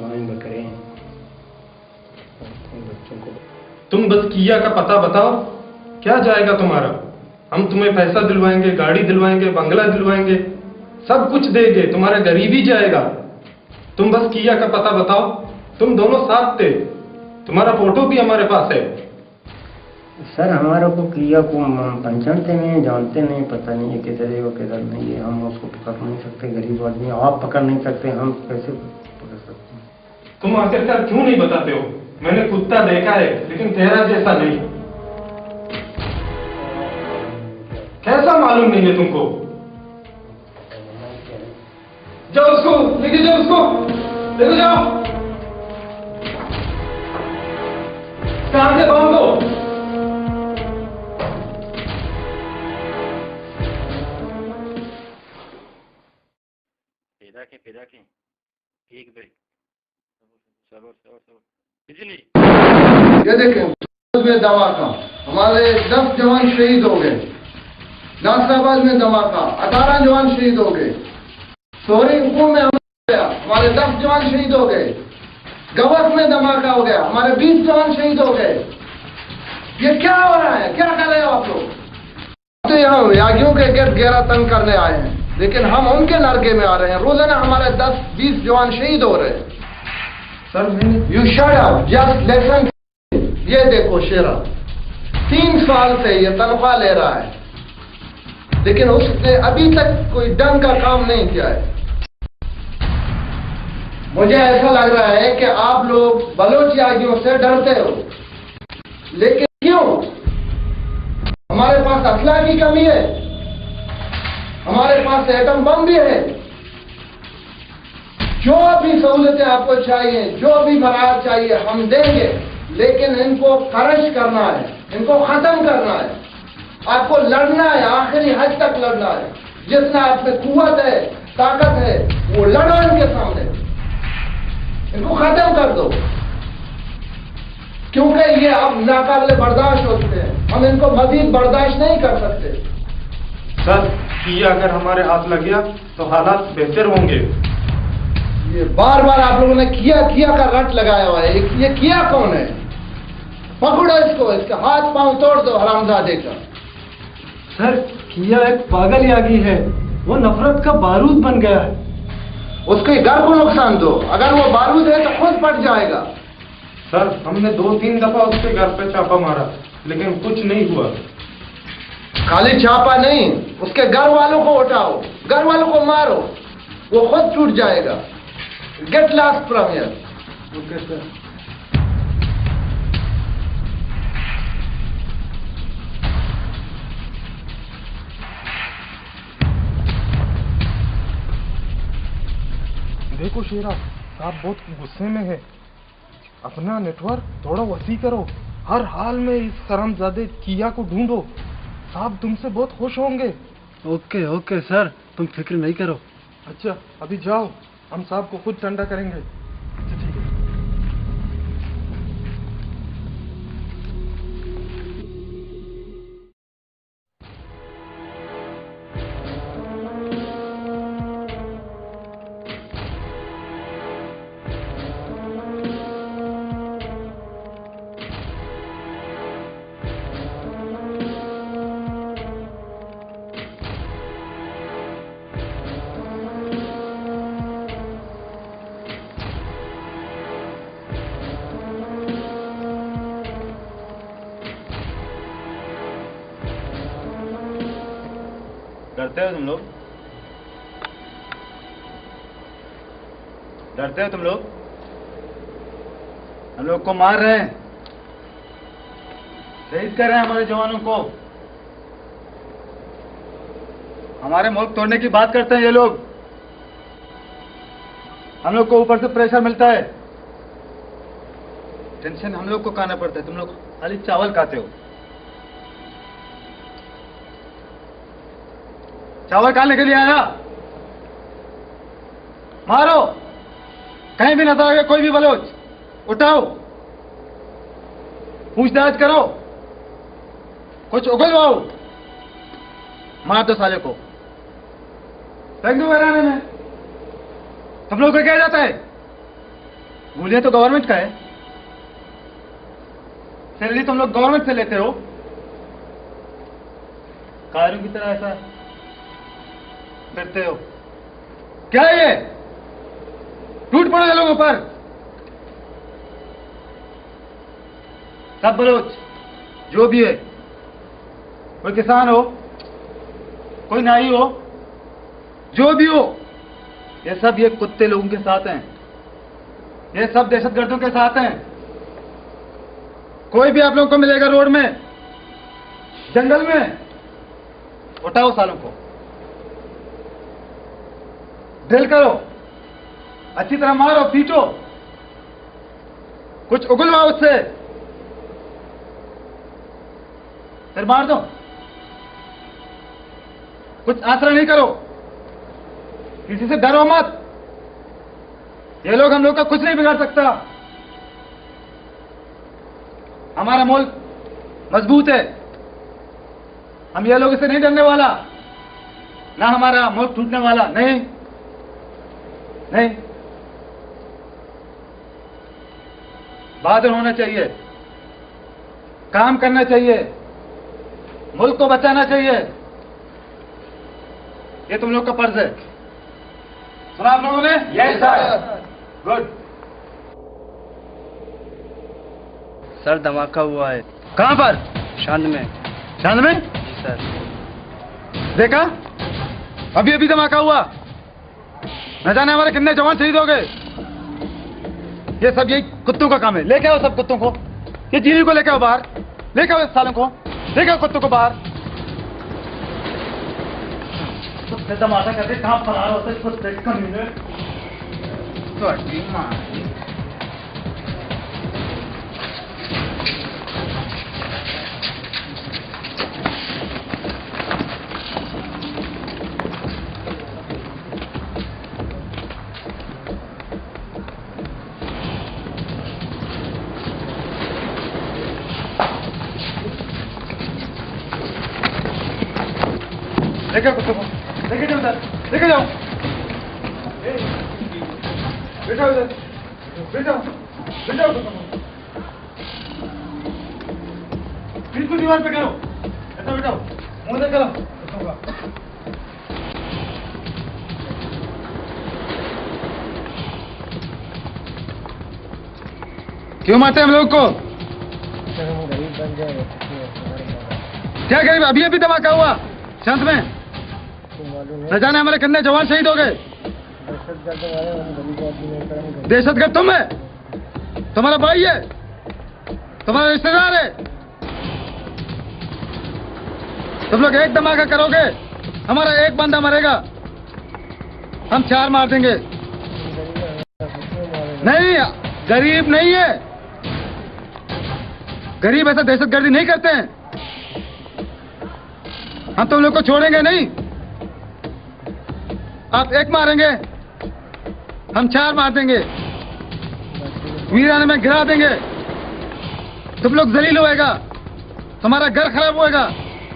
گائیں بکرے ہیں۔ تم بس کیا کا پتہ بتاؤ، کیا جائے گا تمہارا؟ ہم تمہیں پیسہ دلوائیں گے، گاڑی دلوائیں گے، بنگلہ دلوائیں گے، سب کچھ دیں گے، تمہارا غریبی جائے گا۔ تم بس کیا کا پتہ بتاؤ، تم دونوں ساتھ تھے، تمہارا فوٹو بھی ہمارے پاس ہے۔ سر، ہمارے کو کیا کو ہم پہچانتے نہیں، جانتے نہیں، پتہ نہیں ہے کدھر ہے وہ کدھر نہیں ہے، ہم اس کو پکڑ نہیں سکتے، غریب آدمی، آپ پکڑ نہیں سکتے، ہم کیسے پکڑ سکتے ہیں؟ تم آخرکار کیوں نہیں بتاتے ہو؟ میں نے کتا دیکھا ہے، لیکن تیرا جیسا نہیں۔ کیسا معلوم نہیں ہے تم کو؟ جاؤ اس کو، لے کے جاؤ اس کو، لے کے جاؤ۔ کان سے باندھ دو۔ پیدا کے، پیدا کے۔ ٹھیک بھائی۔ صبر، صبر، صبر۔ بجلی۔ یہ دیکھیں، میں دھماکہ، ہمارے دس جوان شہید ہو گئے۔ ناصر آباد میں دھماکہ، اٹھارہ جوان شہید ہو گئے۔ سوری حکومت میں ہم گیا، ہمارے دس جوان شہید ہو گئے۔ گوک میں دھماکہ ہو گیا، ہمارے بیس جوان شہید ہو گئے۔ یہ کیا ہو رہا ہے؟ کیا کر رہے ہو آپ لوگ؟ تو یہاں ویاگیوں کے گرد گھیرا تنگ کرنے آئے ہیں، لیکن ہم ان کے نرگے میں آ رہے ہیں۔ روزانہ ہمارے دس بیس جوان شہید ہو رہے ہیں۔ سر، میں نے You shut up, just listen. یہ دیکھو شیرا، تین سال سے یہ تنخواہ لے رہا ہے، لیکن اس نے ابھی تک کوئی ڈنگ کا کام نہیں کیا ہے۔ مجھے ایسا لگ رہا ہے کہ آپ لوگ بلوچ یاگیوں سے ڈرتے ہو، لیکن کیوں؟ ہمارے پاس اسلحہ کی کمی ہے، ہمارے پاس ایٹم بم بھی ہے۔ جو بھی سہولتیں آپ کو چاہیے، جو بھی مراعات چاہیے، ہم دیں گے، لیکن ان کو کرش کرنا ہے، ان کو ختم کرنا ہے۔ آپ کو لڑنا ہے، آخری حد تک لڑنا ہے۔ جتنا آپ میں قوت ہے، طاقت ہے، وہ لڑو ان کے سامنے، ان کو ختم کر دو، کیونکہ یہ اب ناقابل برداشت ہو چکے ہیں، ہم ان کو مزید برداشت نہیں کر سکتے۔ سر، کیا اگر ہمارے ہاتھ لگ گیا تو حالات بہتر ہوں گے۔ یہ بار بار آپ لوگوں نے کیا کیا کا رٹ لگایا ہوا ہے، یہ کیا کون ہے؟ پکڑو اس کو، اس کا ہاتھ پاؤں توڑ دو حرامزادے کا۔ سر، کیا ایک پاگل یاگی ہے، وہ نفرت کا بارود بن گیا ہے۔ اس کے گھر کو نقصان دو، اگر وہ بارود ہے تو خود پھٹ جائے گا۔ سر، ہم نے دو تین دفعہ اس کے گھر پہ چھاپا مارا، لیکن کچھ نہیں ہوا۔ خالی چھاپا نہیں، اس کے گھر والوں کو اٹھاؤ، گھر والوں کو مارو، وہ خود ٹوٹ جائے گا۔ Get lost from here. Okay sir. دیکھو شیرا، صاحب بہت غصے میں ہے۔ اپنا نیٹورک تھوڑا وسیع کرو۔ ہر حال میں اس حرامزادے کیا کو ڈھونڈو۔ صاحب تم سے بہت خوش ہوں گے۔ اوکے، اوکے سر، تم فکر نہیں کرو۔ اچھا، ابھی جاؤ، ہم صاحب کو خود ٹھنڈا کریں گے۔ اچھا، ٹھیک ہے۔ ڈرتے ہو تم لوگ؟ ڈرتے ہو تم لوگ؟ ہم لوگ کو مار رہے ہیں، شہید کر رہے ہیں ہمارے جوانوں کو۔ ہمارے ملک توڑنے کی بات کرتے ہیں یہ لوگ۔ ہم لوگ کو اوپر سے پریشر ملتا ہے، ٹینشن ہم لوگ کو کھانا پڑتا ہے، تم لوگ خالی چاول کھاتے ہو۔ چاول کھانے کے لیے آیا؟ مارو، کہیں بھی نظر آ گیا کوئی بھی بلوچ، اٹھاؤ، پوچھ تاچھ کرو، کچھ اگلواؤ، مار دو سالے کو، پھینک دو ویرانے میں۔ تم لوگ کو کیا جاتا ہے؟ گولیاں تو گورنمنٹ کا ہے، سیلری تم لوگ گورنمنٹ سے لیتے ہو، کاروں کی طرح ایسا پھرتے ہو۔ کیا ہے یہ؟ ٹوٹ پڑو یہ لوگوں پر۔ سب بلوچ جو بھی ہے، کوئی کسان ہو، کوئی نائی ہو، جو بھی ہو، یہ سب یہ کتے لوگوں کے ساتھ ہیں، یہ سب دہشت گردوں کے ساتھ ہیں۔ کوئی بھی آپ لوگوں کو ملے گا روڈ میں، جنگل میں، اٹھاؤ سالوں کو، ڈرل کرو، اچھی طرح مارو، پیٹو، کچھ اگلواؤ اس سے، پھر مار دو۔ کچھ آسرا نہیں کرو، کسی سے ڈرو مت۔ یہ لوگ ہم لوگ کا کچھ نہیں بگاڑ سکتا۔ ہمارا ملک مضبوط ہے، ہم یہ لوگ سے نہیں ڈرنے والا، نہ ہمارا ملک ٹوٹنے والا، نہیں، نہیں۔ بہادر ہونا چاہیے، کام کرنا چاہیے، ملک کو بچانا چاہیے۔ یہ تم لوگ کا فرض ہے۔ سنا آپ لوگوں نے؟ یس سر۔ گڈ۔ سر، دھماکہ ہوا ہے۔ کہاں پر؟ شاند میں۔ شاند میں؟ جی سر۔ دیکھا، ابھی ابھی دھماکہ ہوا، نہ جانے ہمارے کتنے جوان شہید ہو گئے۔ یہ سب یہی کتوں کا کام ہے۔ لے کے آؤ سب کتوں کو، یہ جیلی کو لے کے آؤ باہر، لے کے آؤ اس سالوں کو، لے کے آؤ کتوں کو باہر۔ کتے دماغ کرتے کہاں فرار ہوتے کتے کمینے۔ تو اڈی ماں۔ لے کے آؤ کتوں کو۔ لے کے جاؤ ادھر۔ لے کے جاؤ۔ بیٹھا ادھر۔ بیٹھا۔ بیٹھا کتوں کو۔ بالکل دیوار پہ کرو۔ ایسا بیٹھاؤ۔ منہ ادھر کرو کتوں کا۔ کیوں مارتے ہیں ہم لوگ کو؟ کیا غریب؟ ابھی ابھی دھماکہ ہوا چند میں۔ نہ جانے ہمارے کتنے جوان شہید ہو گئے۔ دہشت گرد تم ہے، تمہارا بھائی ہے، تمہارا رشتہ دار ہے۔ تم لوگ ایک دھماکہ کرو گے، ہمارا ایک بندہ مرے گا، ہم چار مار دیں گے۔ نہیں، غریب نہیں ہے، غریب ایسا دہشت گردی نہیں کرتے ہیں۔ ہم تم لوگ کو چھوڑیں گے نہیں، آپ ایک ماریں گے، ہم چار مار دیں گے، ویرانے میں گرا دیں گے۔ تم لوگ ذلیل ہوئے گا، تمہارا گھر خراب ہوئے گا،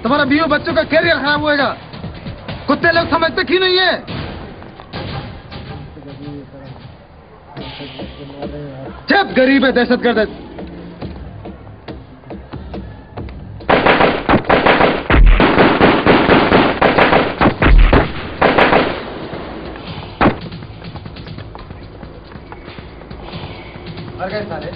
تمہارا بیوی بچوں کا کیریئر خراب ہوئے گا۔ کتے لوگ سمجھتے کیوں نہیں ہے؟ چپ، غریب ہے، دہشت گرد ہے۔ مر گئے سارے۔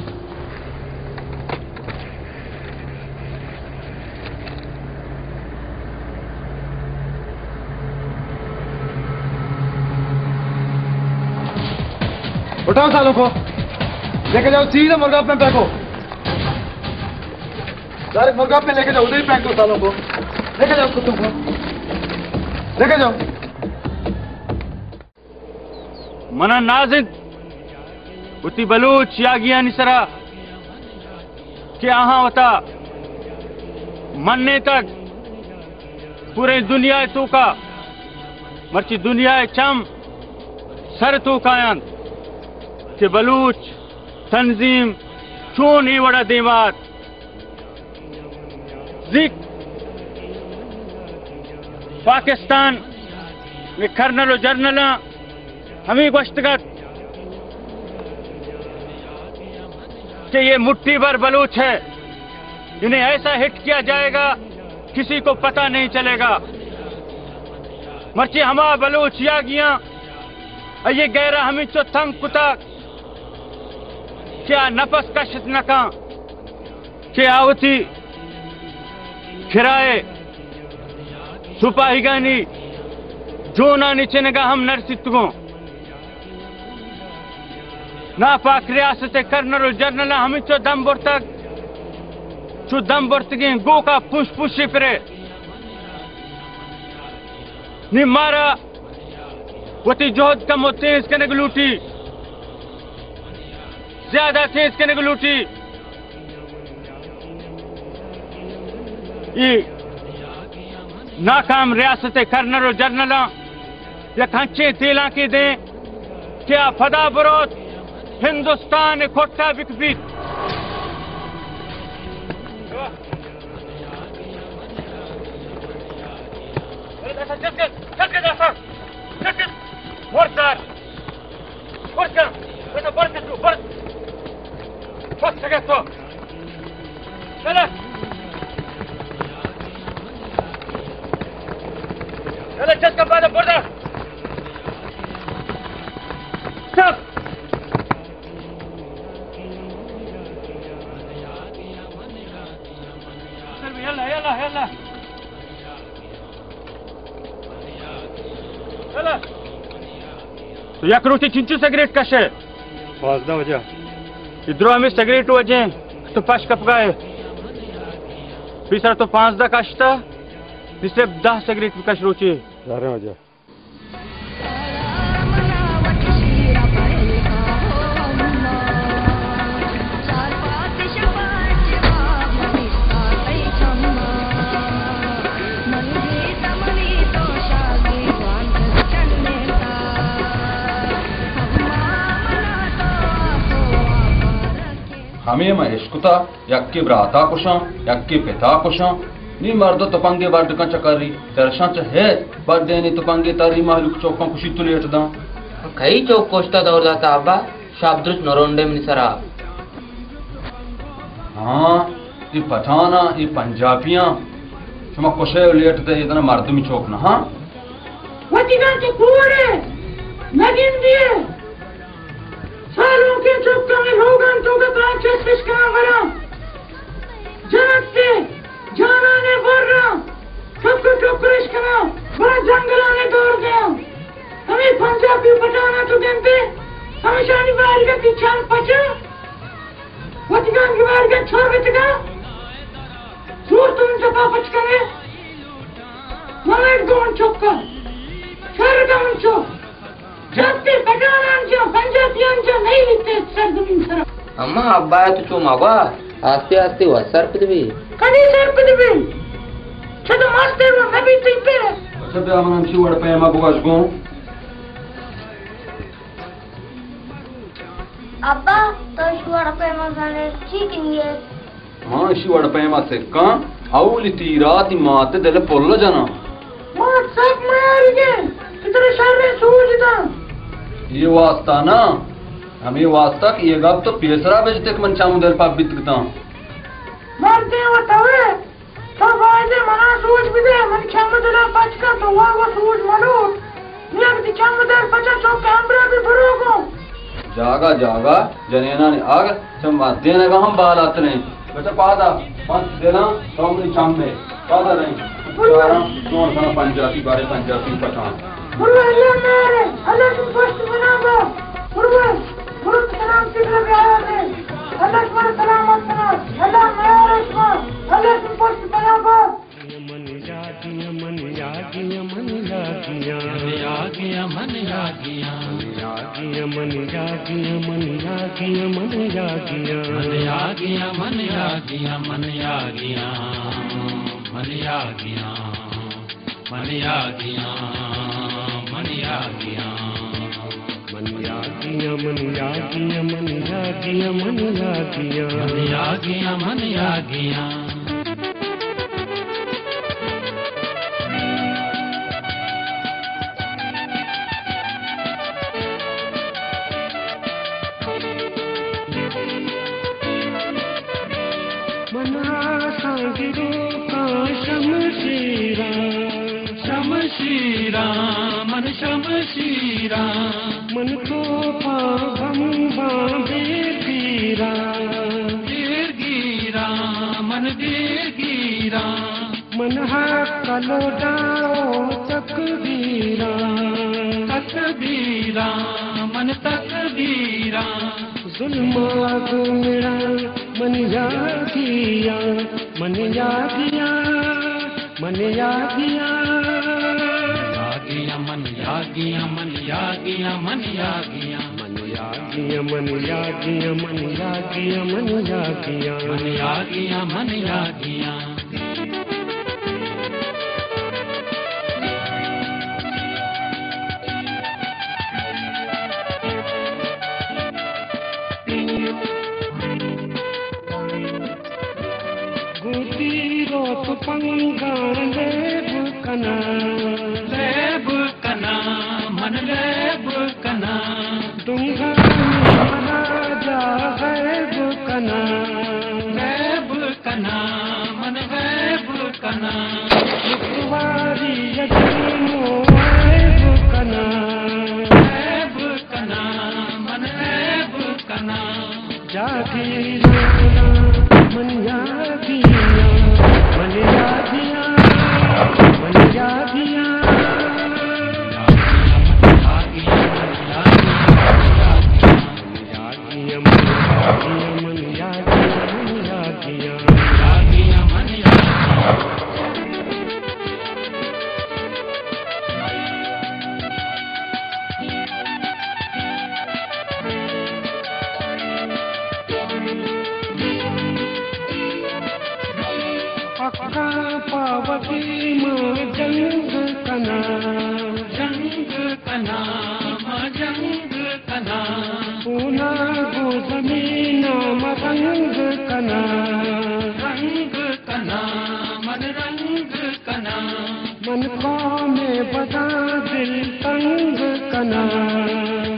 اٹھاؤ سالوں کو، لے کے جاؤ سیدھا مرغا میں پھینکو۔ ڈائریکٹ مرغا میں لے کے جاؤ، ادھر ہی پھینک دو سالوں کو۔ لے کے جاؤ کتوں کو، لے کے جاؤ۔ منا ناز انت وتی بلوچ یاگیانی سرا کہ آہاں وتا منیتگ پوریں دنیا ءِ توکا، مرچی دنیا ءِ چم سر توکا انت کہ بلوچ تنظیم چون اے وڑا دیما ات۔ زیک پاکستان ءِ کرنل و جرنلاں ہمے گوشتگ ات کہ یہ مٹھی بھر بلوچ ہے، انہیں ایسا ہٹ کیا جائے گا، کسی کو پتہ نہیں چلے گا۔ مرچی ہما بلوچ یاگیاں آئی ءِ گیرا ہمینچو تنگ کتا کہ آ نپس کشت نہ کن۔ کہ آ وتی کرائے سپاہیگانی جونانی چنگا ہم نرسیتگوں۔ ناپاک ریاست ءِ کرنل و جرنلاں ہمینچو دم برتگ، چو دم برتگیں گوکا پوش پوشی پرے۔ نی مارا وتی جہد کمو تیز کنگ لوٹی، زیادہ تیز کنگ لوٹی۔ اے ناکام ریاست ءِ کرنل و جرنلاں یک ہنچیں تیلانکے دیں کہ آ پدا بروت ہندوستان ءِ کھٹا بکپیت۔ برز کن، برز کن تو، برز۔ پس سگے تو۔ چلے۔ چلے، چس کن، بعد برز۔ چپ۔ تو یک روچے چنچو سگریٹ کشے؟ پانزدہ بجہ۔ ادرو ہمیں سگریٹ وجہ تو پش کپگا ہے۔ پیسر تو پانزدہ کشتا، نی صرف دہ سگریٹ کش روچے۔ ظاہر ہے وجہ۔ ہمے من اشکتا، یکے براتا کشاں، یکے پتا کشاں۔ نی مرد تپنگے برڈ کن چکری، ترشاں چہ ہے بردینی تپنگے تری مہلوک چوکاں کشی تو لیٹ داں۔ کئی چوک کشتا دور داتا ابا؟ شپ درست نرونڈے منی سرا۔ ہاں، اے پٹھاناں، اے پنجابیاں، شما کشے و لیٹ دے، اے دنا مردمی چوک نہ، ہاں؟ وتی گاں تو کوڑے، نہ گندیے۔ سالونکیں چکاں لوگاں تو گا تاں چست اش کناں وراں۔ جنت تے جانانے وراں، ٹکر ٹکر اش کناں، وراں جنگلانے دور دیاں۔ ہمے پنجابی پٹھاناں تو گندے، ہمیشانی وارگا تی چم پچا۔ وتیگان گوارگا چور بتگا، زور تو انت پا پچ کنے۔ ملک دون چکا، چور گون چو، جاتے پٹانان جا، پنجابیان جا، نہیں لیتے سرزمین سرا۔ اما ابا تو چو مگا، آستے آستے و سر پد بی۔ کدی سر پد بی؟ چہ تو ماستے و نبی تی پہ۔ اچھا بیا من انچی وڑ پیما بگوش گون۔ ابا، تو شوڑ پیما زانے چی کنگے؟ ہاں، ایشی وڑ پیما سکاں، اولی تیرا تی مات دل پل جناں۔ مات سک میاری گے، اتنے شر سوج داں۔ یہ واسطہ نا، ہمیں واسطہ کہ یہ گپ تو پیسرا بجتے کہ من چم دل پا بیت کتاں۔ مردے و توے، تو بایدے منا سوج بدے، من چم دلا پچ کن، تو وا وا سوج ملو۔ یک دی چم در پچا چوک ہمبرا بی برو گو۔ جاگا جاگا جنینانی آگ چم دینگا ہم بالاتریں۔ بچہ پادا پنچ دلاں تو منی چمے۔ پادا رہیں۔ چاراں چون کنا پنجابی بارے پنجابی پٹھان۔ برو اللہ میارے، اللہ تم پشت بنا با۔ برو، برو سلام فکر بیارے۔ اللہ تمہارا سلامت بنا۔ اللہ میارے شما۔ اللہ تم پشت بنا با۔ من یاگیاں، من یاگیاں، من یاگیاں۔ من یاگیاں، من یاگیاں، من یاگیاں، من یاگیاں۔ من یاگیاں، من یاگیاں۔ من آساں گروکاں شمشیراں۔ شمشیراں، من شمشیراں۔ من توپاں بمباں بیرگیراں۔ بیرگیراں، من بیرگیراں۔ من حق لوٹاں او تکبیراں۔ تکبیراں، من تکبیراں۔ ظلم ءَ گوں مڑاں من یاگیاں، من یاگیاں۔ من یاگیاں۔ یاگیاں، من یاگیاں، من یاگیاں، من یاگیاں۔ من یاگیاں، من یاگیاں، من یاگیاں، من یاگیاں۔ من یاگیاں، من یاگیاں۔ گوں تیر ءُ تپنگاں لیب کناں۔ لیب کناں، من لیب کناں۔ دنگانی مہاراجا غیب کناں۔ غیب کناں، من غیب کناں۔ شکواری یتیم ءُ عیب کناں۔ عیب کناں، من عیب کناں۔ جاگیراں من یاگیاں، من یاگیاں، من یاگیاں۔ پہ وتی ما جنگ کناں، جنگ کناں، ما جنگ کناں۔ خون ءَ گوں زمین ءَ ما رنگ کناں، رنگ کناں، من رنگ کناں۔ من قوم ءِ بداں دل تنگ کناں،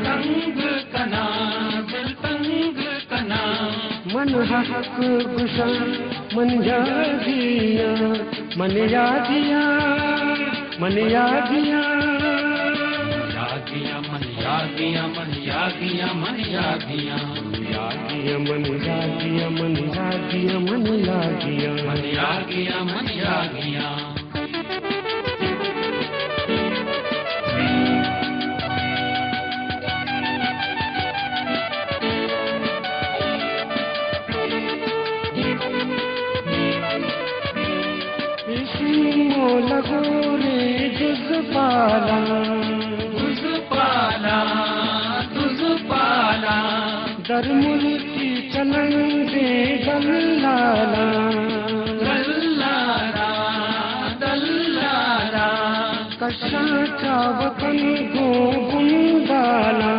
تنگ کناں، دل تنگ کناں۔ من حق گشاں، من یاگیاں، من یاگیاں، من یاگیاں۔ یاگیاں، من یاگیاں، من یاگیاں، من یاگیاں۔ یاگیاں، من یاگیاں، من یاگیاں، من یاگیاں۔ من یاگیاں، من یاگیاں۔ پیشی مول گورے جز پالاں، جز پالاں، جز پالاں۔ در ملکی چلندیں دلالاں، دلالاں، دلالاں۔ کشاں چہ وطن گوں بندالاں،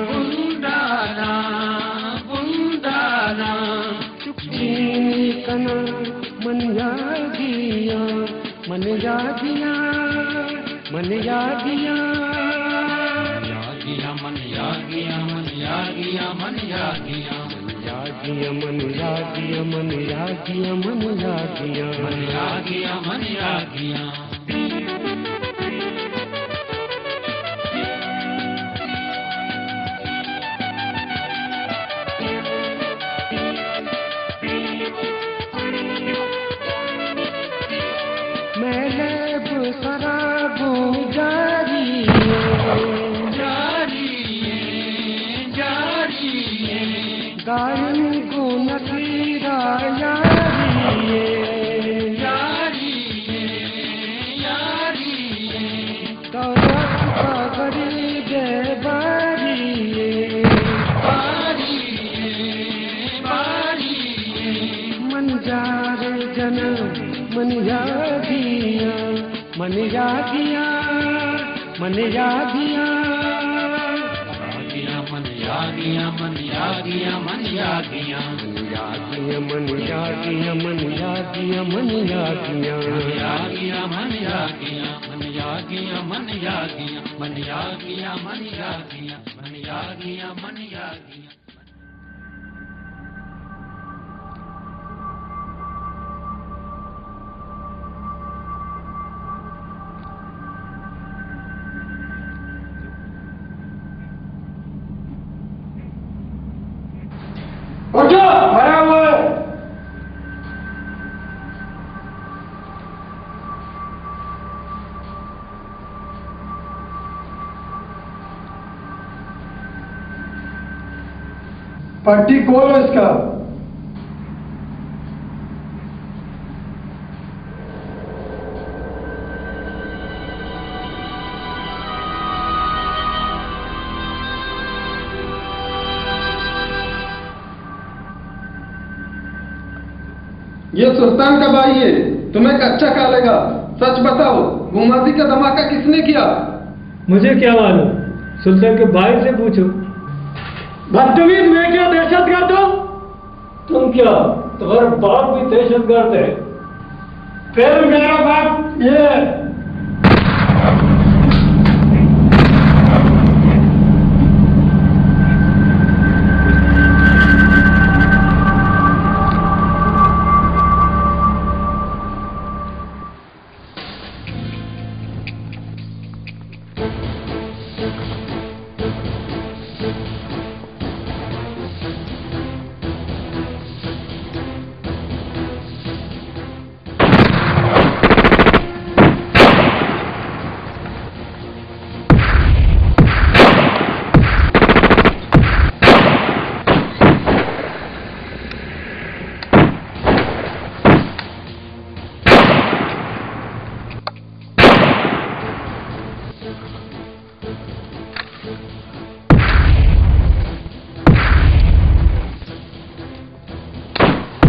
بندالاں، بندالاں۔ چکچینی کناں من یاگیاں، من یاگیاں، من یاگیاں۔ یاگیاں، من یاگیاں، من یاگیاں، من یاگیاں۔ من یاگیاں، من یاگیاں، من یاگیاں، من یاگیاں۔ من یاگیاں، من یاگیاں۔ مئے لیب سرا گوں جاری ایں، جاری ایں، جاری ایں۔ دائم گوں نصیرا یاری ایں، یاری ایں، یاری ایں۔ دولت پہ غریب ءَ باری ایں، باری ایں، باری ایں۔ من جار جناں، من یاگیاں، من یاگیاں، من یاگیاں۔ یاگیاں، من یاگیاں، من یاگیاں، من یاگیاں۔ من یاگیاں، من یاگیاں، من یاگیاں، من یاگیاں۔ من یاگیاں، من یاگیاں، من یاگیاں، من یاگیاں، من یاگیاں۔ من یاگیاں، من یاگیاں۔ اٹھو، مرا ہوا ہے۔ پٹی کھولو اس کا۔ یہ سلطان کا بھائی ہے، تمہیں کچا کھا لے گا۔ سچ بتاؤ، گومازی کا دھماکہ کس نے کیا؟ مجھے کیا معلوم، سلطان کے بھائی سے پوچھو۔ بدتمیز، میں کیا دہشت گرد ہوں؟ تم کیا، تمہارا باپ بھی دہشت گرد ہے؟ پھر میرا باپ یہ ہے۔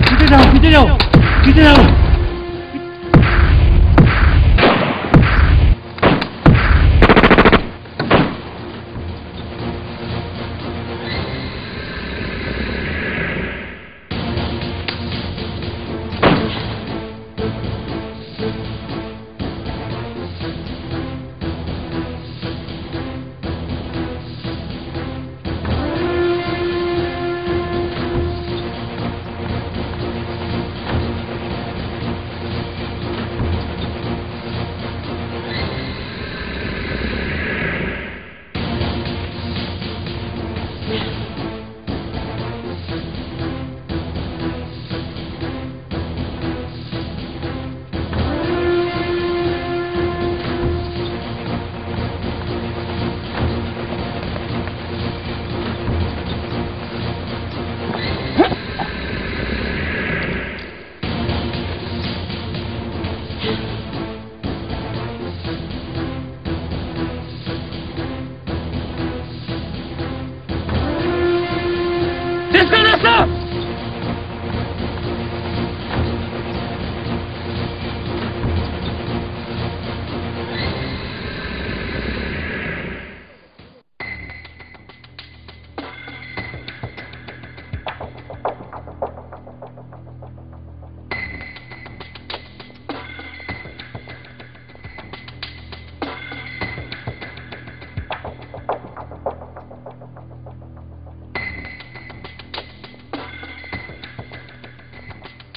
پیچھے جاؤ، پیچھے جاؤ، پیچھے جاؤ۔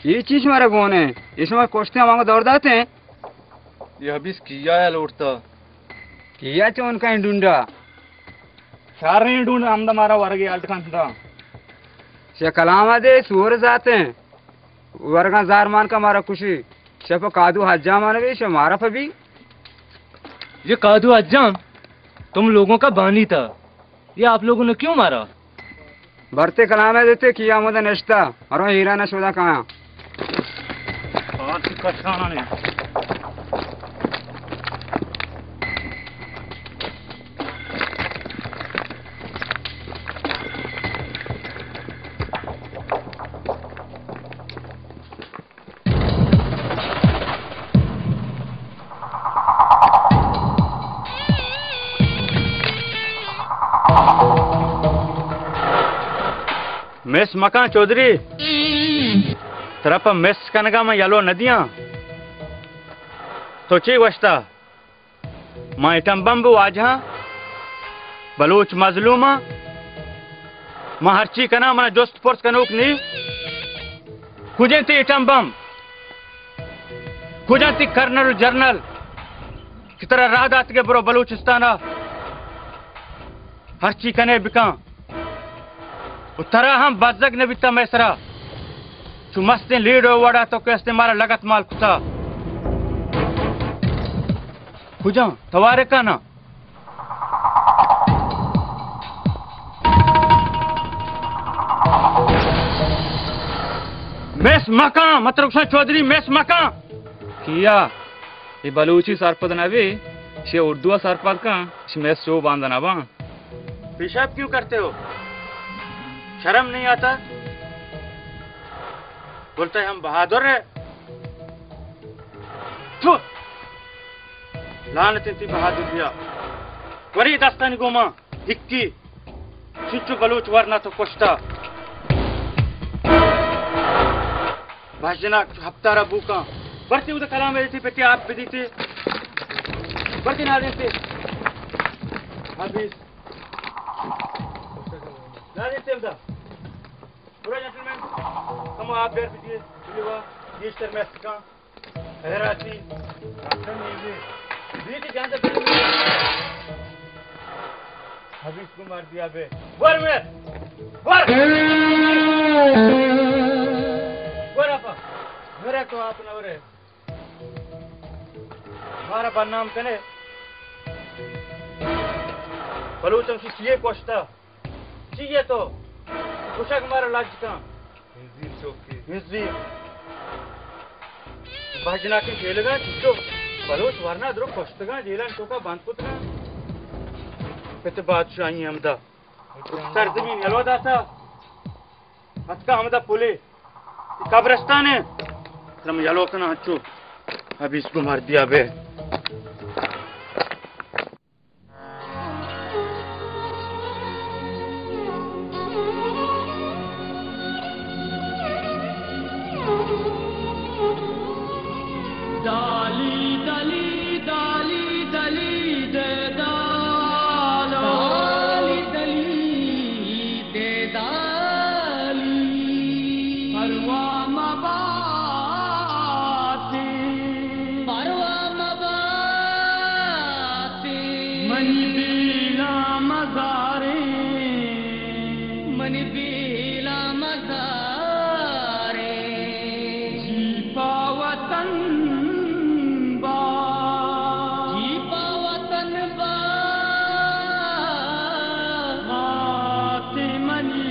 اے چی شمارا گون ایں؟ اے شما کشتے ہمانگو دور داتے ہیں؟ اے حبیث کیا ہے لوٹتا؟ کیا چون کہیں ڈونڈا؟ شاریں ڈونڈ ہمدا مارا ورگے اڈ کنتا۔ شے کلام دے سور ذات ہیں۔ ورگاں زار مان کا مارا کشی۔ شے پہ کادو حجامان بھی، شے مارا پہ بھی۔ یہ کادو حجام تم لوگوں کا بانی تھا۔ یہ آپ لوگوں نے کیوں مارا؟ برتے کلام ءَ دیتے کہ آمدہ نشتہ، ہروں ہیرا نہ شودا کایاں۔ آج کشانا نے۔ مس مکان چودھری، ترا پہ مس کنگا من یلو ندیاں۔ تو چی گوشتا؟ ما ایٹم بمب واجہاں، بلوچ مظلوماں، ما ہرچی کناں، منا جست پرس کنوک نی۔ کجیں تی ایٹم بمب؟ کجاں تی کرنل و جرنل کہ ترا راہ داتگے برو بلوچستانا ہرچی کنے بکن؟ و ترا ہم بزگ نہ بیتا مئے سرا۔ چو مستیں لیڈو وڑا تو کہ استیں مارا لگت مال کتا۔ کجاں؟ توارے کانا؟ مس مکان، مترکشاں چودھری مس مکان۔ کیا؟ اے بلوچی سرپد نہ بی، شے اردو سرپد کن، شے مس شو باندھ نہ باں۔ پیشاب کیوں کرتے ہو؟ شرم نہیں آتا؟ بولتا ہے ہم بہادر ہے۔ تھو! لعنت انتی بہادر بیا۔ وری دستانی گوما۔ ہکی، چنچو بلوچ ورنا تو کشتا۔ بھاجناک چو ہپتارا بوکاں۔ برتی اود کلام دیتی، پتی آپ بدیتی۔ برتی نہ دیتی۔ حبیث۔ نہ دیتی ادا۔ برو جنٹلمین، کمو آپ بیر بدیے۔ بلی وا، گیشتر میسکاں۔ خیراتی، ڈاکٹر نیزی۔ بیتی جان تے بلی۔ حبیث کو مار دیا بے۔ ور میں۔ ور۔ ور آپا۔ میرا تو آپ نہ ورے۔ مارا بدنام کنے۔ بلوچ ہم چیئے کوشتا۔ چی ئے تو؟ گوشگ مارا لج کن۔ ہنزیر چوکی۔ ہنزیر۔ بھاجناکیں کیلگاں چچو بلوچ ورنا درو کشتگاں، جیلان چوکا بند کتگاں۔ پت بادشاہی ہمدا۔ سرزمین یلو داتا۔ اتکا ہمدا پلے۔ قبرستان ہے۔ ترم یلو کنا چو۔ حبیث کو مار دیا بے۔ دالی دلی، دالی دلی دے دالو۔ دالی دلی دے دالی۔ پرواہ مبات۔ پرواہ مبات۔ منی بیلا مزارے۔ منی بیلا مزارے۔ جی پا وطن با۔ جی پا وطن با۔ مات منی۔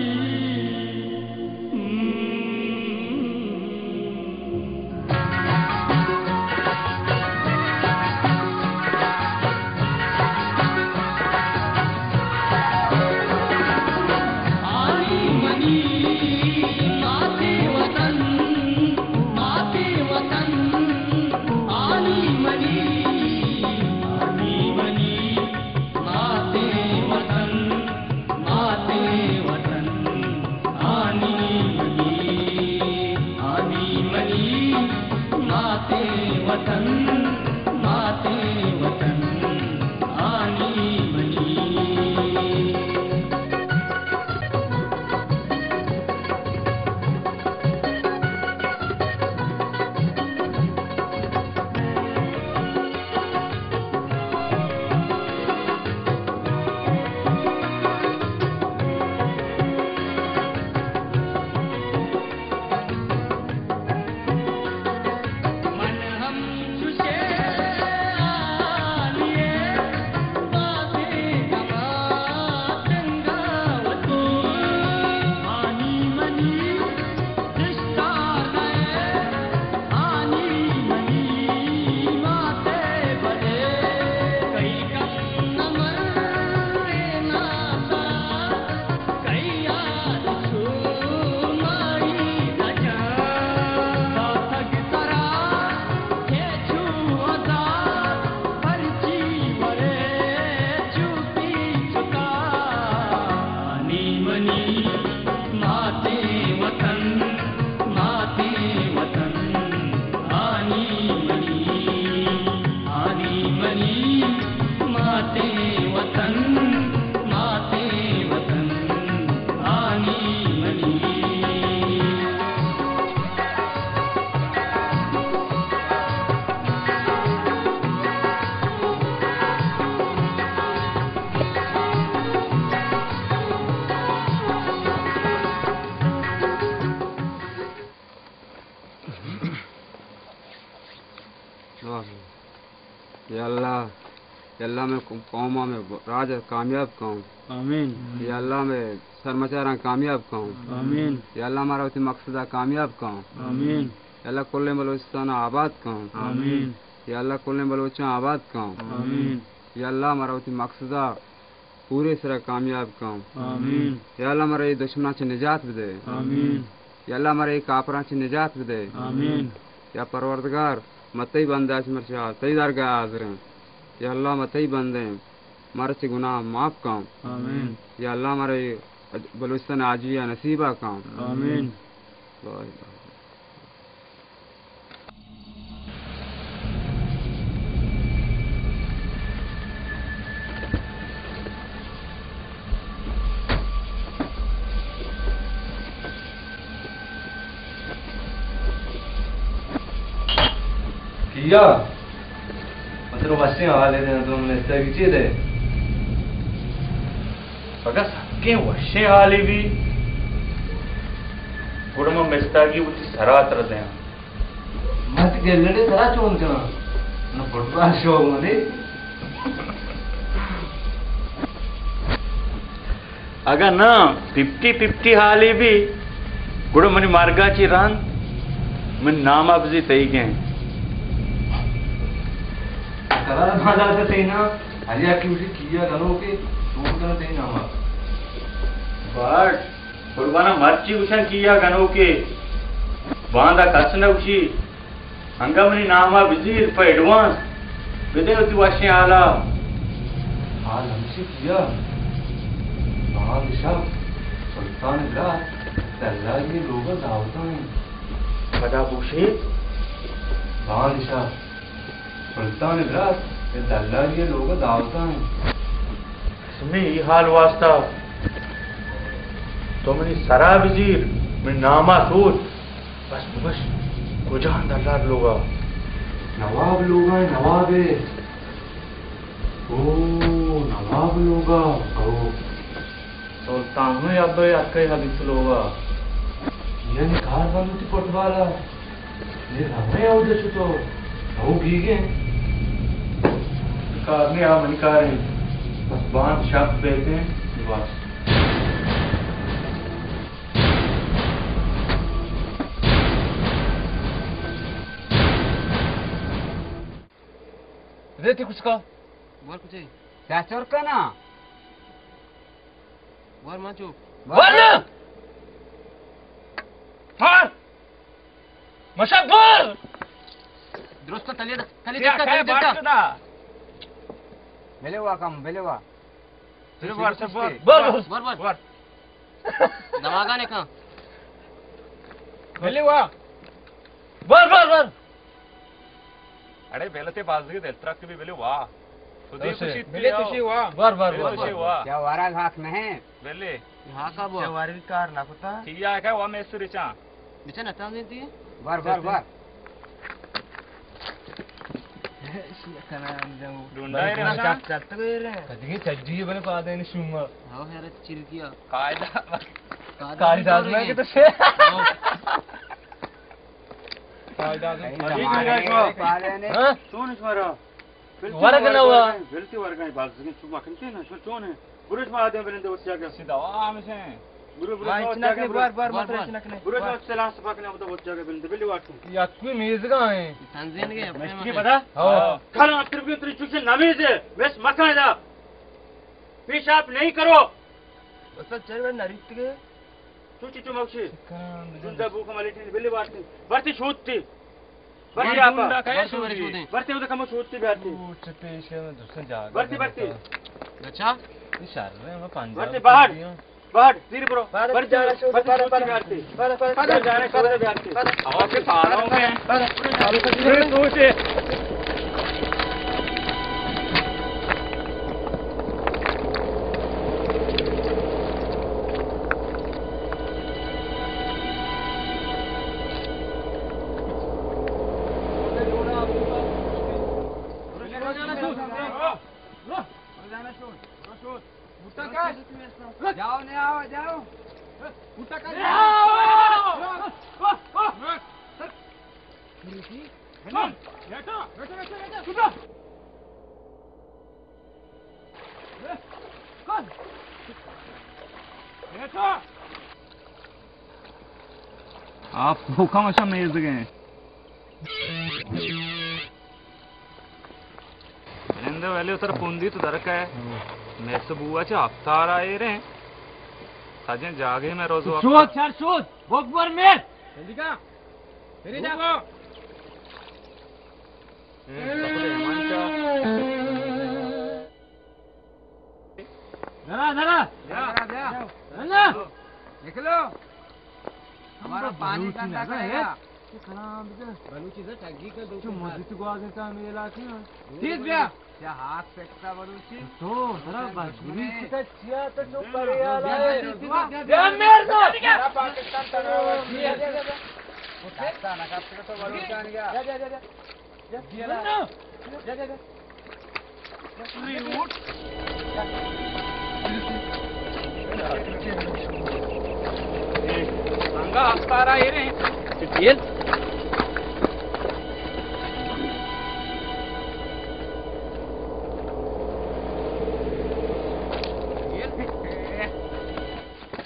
اللہ مئے قوم ءَ، مئے راج ءَ کامیاب کن۔ آمین۔ یا اللہ مئے سرمچاراں کامیاب کن۔ آمین۔ یا اللہ مارا وتی مقصد ءَ کامیاب کن۔ آمین۔ یا اللہ کلیں بلوچستان ءَ آباد کن۔ آمین۔ یا اللہ کلیں بلوچاں آباد کن۔ آمین۔ یا اللہ مارا وتی مقصد ءَ پورے سرا کامیاب کن۔ آمین۔ یا اللہ مارا اے دشمناں چہ نجات بدے۔ آمین۔ یا اللہ مارا اے کافراں چہ نجات بدے۔ آمین۔ یا پروردگار، ما تئی بندہ اچ مرچی تئی درگاہ ءَ حاضر ایں۔ یا اللہ ما تئی بندہ ایں، مارا چہ گناہ معاف کن۔ آمین۔ یا اللہ مارا اے بلوچستان ءِ آجوئی ءَ نصیب ءَ کن۔ آمین۔ لا الہ الا اللہ۔ کیا؟ مطلب وشیں حالے دے، تو من استگی چی دے؟ اگاں سکیں وشیں حالے بی، گڑا من مستاگی وتی سرا ترا دیاں۔ من گلڑے سرا چون کناں؟ نہ فٹبال شوق منے۔ اگاں نہ ففٹی ففٹی حالے بی، گڑا منی مرگا چی رند، من ناما بزی تئیگیں۔ قرار بازار تئی نام، ہر یکی گوشی کیا گنوکے، چون کناں تئی ناما۔ باٹ، قربانا مرچی گوشن کیا گنوکے، باندا کس نہ گوشی، انگا منی ناما بزیر پہ ایڈوانس، بدے وتی وشیں حالا۔ حال ہمشی کیا، باندا شپ سلطان برات دلاری لوگا دعوتاں۔ پدا بوشیت۔ باندا شپ سلطان برات، اے دلاری ءِ لوگ ءَ دعوتاں۔ سمی، اے حال واسطہ تو منی سرا بزیر، منی ناما سوچ۔ بس بگش، کجا دلار لوگا؟ نواب لوگا، نواب۔ او، نواب لوگا، او۔ سلطان ہمے ابے اکے حبیب لوگا۔ یعنی کار بند ہوتی فٹبال ءَ۔ یہ ہمے اوجہ چتو۔ او گیگے۔ کار نے آ منی کار ہیں۔ بس باندا شپ بیتے ہیں۔ بس۔ دیتی کچھ کا؟ بول کچھ۔ چاچور کنا۔ ور مانچو۔ ور! ور! مشا ور! درست تلی دک، تلی دک، تلی دک۔ بلے وا کم، بلے وا۔ بلے وا، ور، ور، ور۔ ور۔ دماغا نے کہاں؟ بلے وا۔ ور، ور، ور۔ اڑے بلے تے بازگے دل ترک بھی بلے وا۔ خودی خوشی بلے تو شی وا۔ ور، ور، ور، ور۔ کیا وارا ہاک نہیں؟ بلے۔ ہاکا بو۔ کیا واری کار نہ کتا؟ کیا کہ وا میں سری چاں۔ بچا نہ تاں دیتی۔ ور، ور، ور۔ ڈونڈا ہے رہا۔ چلتے گئے رہے۔ کدی چجی بنے پا دین شوما۔ ہاں، ہے رت چرکیا۔ قاعدہ۔ قاعدہ میں کہ تو سے۔ ہاں۔ ہاں؟ چون شمارا؟ ورگ نہ ہوا۔ بلتی ورگ ہے، باز چون مکن کے نا، شما چون ہے؟ بروش ما آدم بلندے وتی جاگہ۔ سیدھا ہوا ہمیشہ ہیں۔ برو، برو، ما وتی جاگہ، برو۔ بار، بار، بار، بار۔ برو، وتی سلام صفا کنے، وتی جاگہ بلندے، بلی واٹو۔ یا کوئی میزگا ہیں۔ تنزین کے اپنے مشتی پتا؟ ہاں۔ کل اتر بھی تری چوش نمیز ہے، مس مکان دا۔ پیشاب نہیں کرو۔ اصل چر نریت کے۔ چو چی چو موشی؟ جندا بوکا ملیٹی بلی وارتی۔ برتی شوتی۔ برتی آپا۔ برتی اودا کمو شوتی بیارتی۔ برتی، برتی۔ اچھا؟ برتی باہر۔ باہر، تیر برو۔ برتی، برتی شوتی بیارتی۔ برتی جانا شوتی بیارتی۔ آواز کے پاروں میں۔ برتی۔ جاؤ، نہیں آؤ، جاؤ۔ آپ بھوکاں وشا میزگیں۔ بلندے ویلے اتر پوندی تو درکے۔ میس بوا چہ ہفتارا ایریں۔ سجیں جاگے میں روزو شود، چار شود، بکبر میس۔ جلدی کا۔ میرے جا۔ ذرا، ذرا۔ بیا، بیا، بیا۔ نکلو۔ ہمارا پانی بلوچی گندا نہ کرے ہے۔ گا۔ تو کلام بجا۔ بلوچی سے ٹگی کر دو۔ چو مدت گوازے تا میرے علاقے میں۔ تیز بیا۔ کیا ہاتھ پھینکتا بلوچی؟ تو ذرا بس دشمن ہے۔ چیا تو چپ کرے یار۔ بیا، بیا، بیا، بیا۔ بیا، میر دو۔ بیا، پاکستان تنگا ہوا۔ بیا، بیا، بیا، بیا۔ دستا نہ کپتے تو بلوچان گیا۔ بیا، بیا، بیا، بیا۔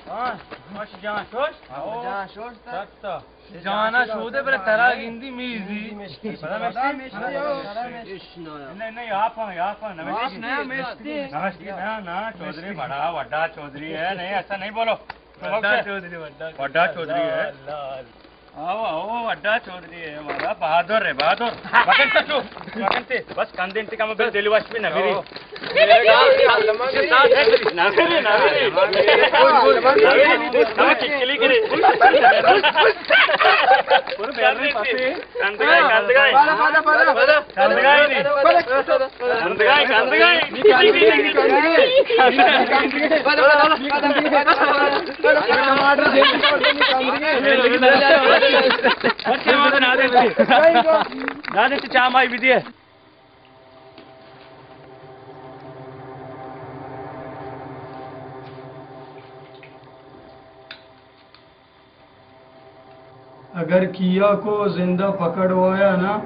ہاں، خوش جان شوش؟ ہاں، جان شوش تا۔ سخت۔ جانا شودے بلے ترا گندی میزی۔ پدا مشتی؟ نہیں، نہیں، آپ ہیں، آپ ہیں، نمشتی۔ نمشتی، نہ، نہ، چودھری بڑا وڈا چودھری ہے، نہیں، ایسا نہیں بولو۔ وڈا چودھری، وڈا وڈا چودھری ہے۔ اللہ، اللہ۔ آؤ، آؤ، وڈا چودھری ہے ہمارا، بہادر ہے، بہادر۔ مکن تو چو، مکن تے، بس کندے انتقام بل دل وش بھی نہ میری۔ چاہ مائی بدیے۔ اگر کیا کو زندہ پکڑوایا نا،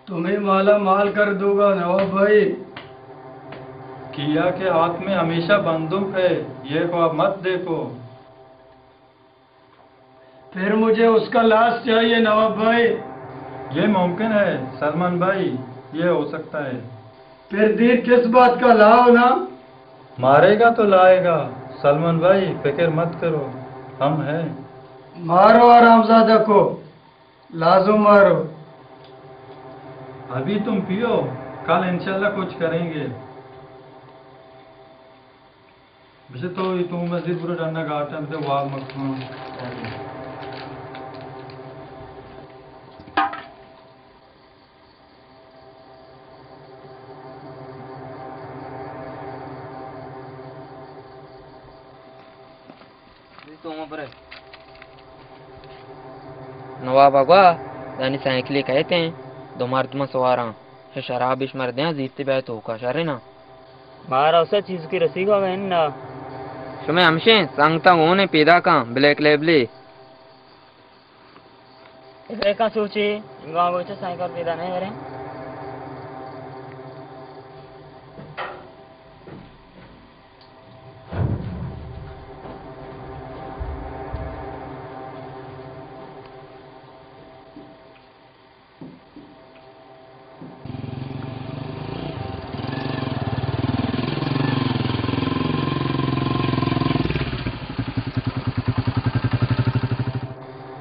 تمہیں مالا مال کر دوں گا نواب بھائی۔ کیا کے ہاتھ میں ہمیشہ بندوق ہے، یہ خواب مت دیکھو۔ پھر مجھے اس کا لاش چاہیے نواب بھائی۔ یہ ممکن ہے سلمان بھائی، یہ ہو سکتا ہے۔ پھر دیر کس بات کا، لاؤ نا۔ مارے گا تو لائے گا سلمان بھائی، فکر مت کرو، ہم ہیں۔ مارو حرامزادہ کو، لازم مارو۔ ابھی تم پیو، کل انشاءاللہ کچھ کریں گے۔ بچے تو، تو مزید برو ڈنّا گاٹا بده واب مکن۔ نواب اگوا دانی سائیکلے کئیت ایں، دو مردماں سواراں، شرابش مردیاں زیت بیت توکا، شرّیں نا؟ مارا اسے چیز کی رسیگ ءَ انّا۔ شمئے ہمشیں سنگتاں گون ایں پیداکاں بلیک لیبلے۔ اے کا سوچی، گاں گوچ سائیکل پیدا نہیں وریں۔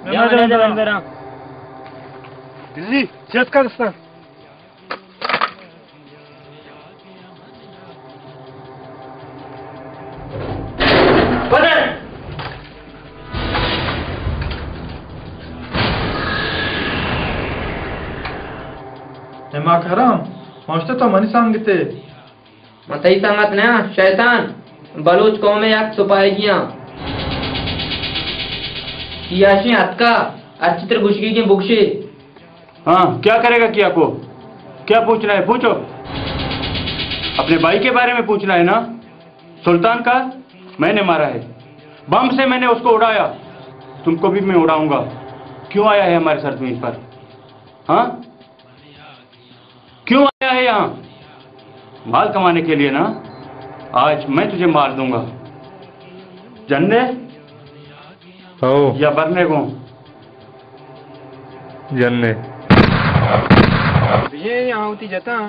بیا، بیا، بیا، بیا۔ دلی، چیز کا دستا؟ اما کرم، پہنچتے تو منی سنگتے۔ من تئی سنگت نیاں، شیطان، بلوچ قوم ءِ یک سپاہیگی آں۔ کیاشیں اتکا، ہرچی تر گوشگیگیں بگشے۔ ہاں، کیا کرے گا کیا کو؟ کیا پوچھنا ہے؟ پوچھو۔ اپنے بھائی کے بارے میں پوچھنا ہے نا؟ سلطان کا میں نے مارا ہے، بم سے میں نے اس کو اڑایا، تم کو بھی میں اڑاؤں گا۔ کیوں آیا ہے ہمارے سرزمین پر؟ ہاں؟ کیوں آیا ہے یہاں؟ مال کمانے کے لیے نا؟ آج میں تجھے مار دوں گا۔ جننے؟ ہو۔ یا برنے گوں؟ جننے۔ یہ یہاں ہوتی جتا۔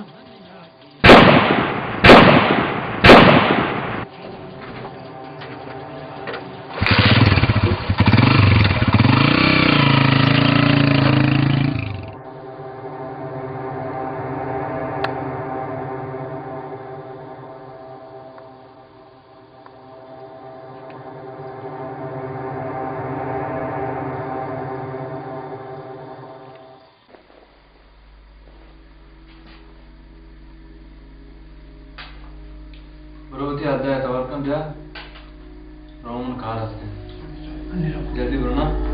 برو وتی حد ءَ توار کن، بیا۔ رو من کار ہستیں۔ جلدی برو نا۔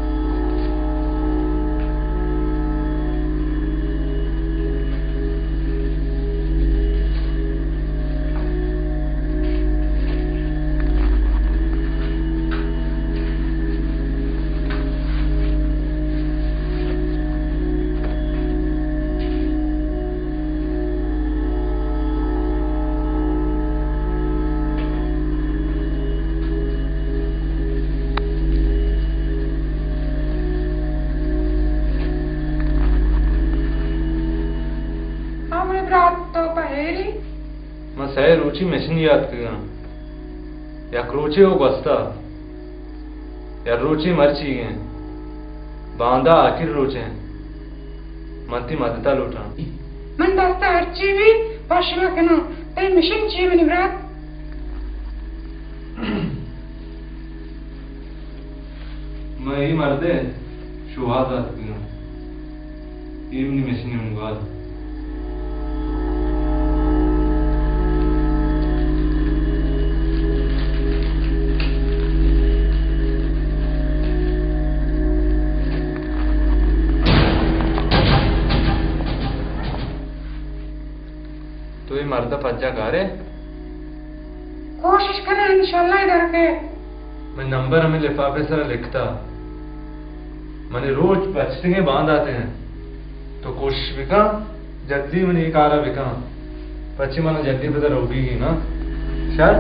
ہاں، منی برات، تو پہ ہیری؟ من سئے روچی مشن یات کگاں۔ یک روچے او گوستا۔ یک روچے مرچیگیں۔ باندا آخر روچیں۔ من تی مدتا لوٹاں۔ من دستا ہرچی بی پش مکناں۔ تئی مشن چی منی برات؟ من اے مردے شوہاز آتکگاں۔ اے منی مشن منگال۔ تو اے مرد ء پجا کارے؟ کوشش کناں، انشاءاللہ اے در کئیت۔ من نمبر ہمے لفافے سرا لکھتا۔ منی روچ پچتگیں باندات انت۔ تو کوشش بکن، جلدی منی اے کارا بکن۔ پچی من جلدی پدا روگی گی نا۔ شر؟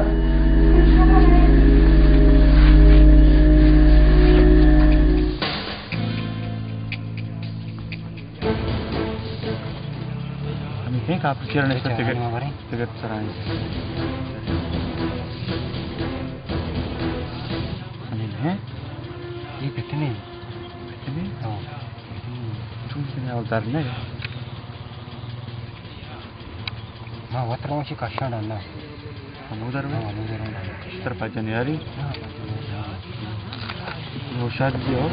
ہمے ہیں کاپی چیر نشتہ، اچھا، تگٹ، ہمے بریں۔ تگٹ سرائیں۔ ہمے ہیں؟ یہ کتنے؟ کتنے؟ ہاں۔ چون سے میں اول در نہیں۔ ما وت رواں چہ کشاں ڈنّا۔ ہمودر میں؟ ہاں، ہمودر میں۔ تر پجن یاری؟ ہاں، پجن یاری۔ روشاد بھی ہو۔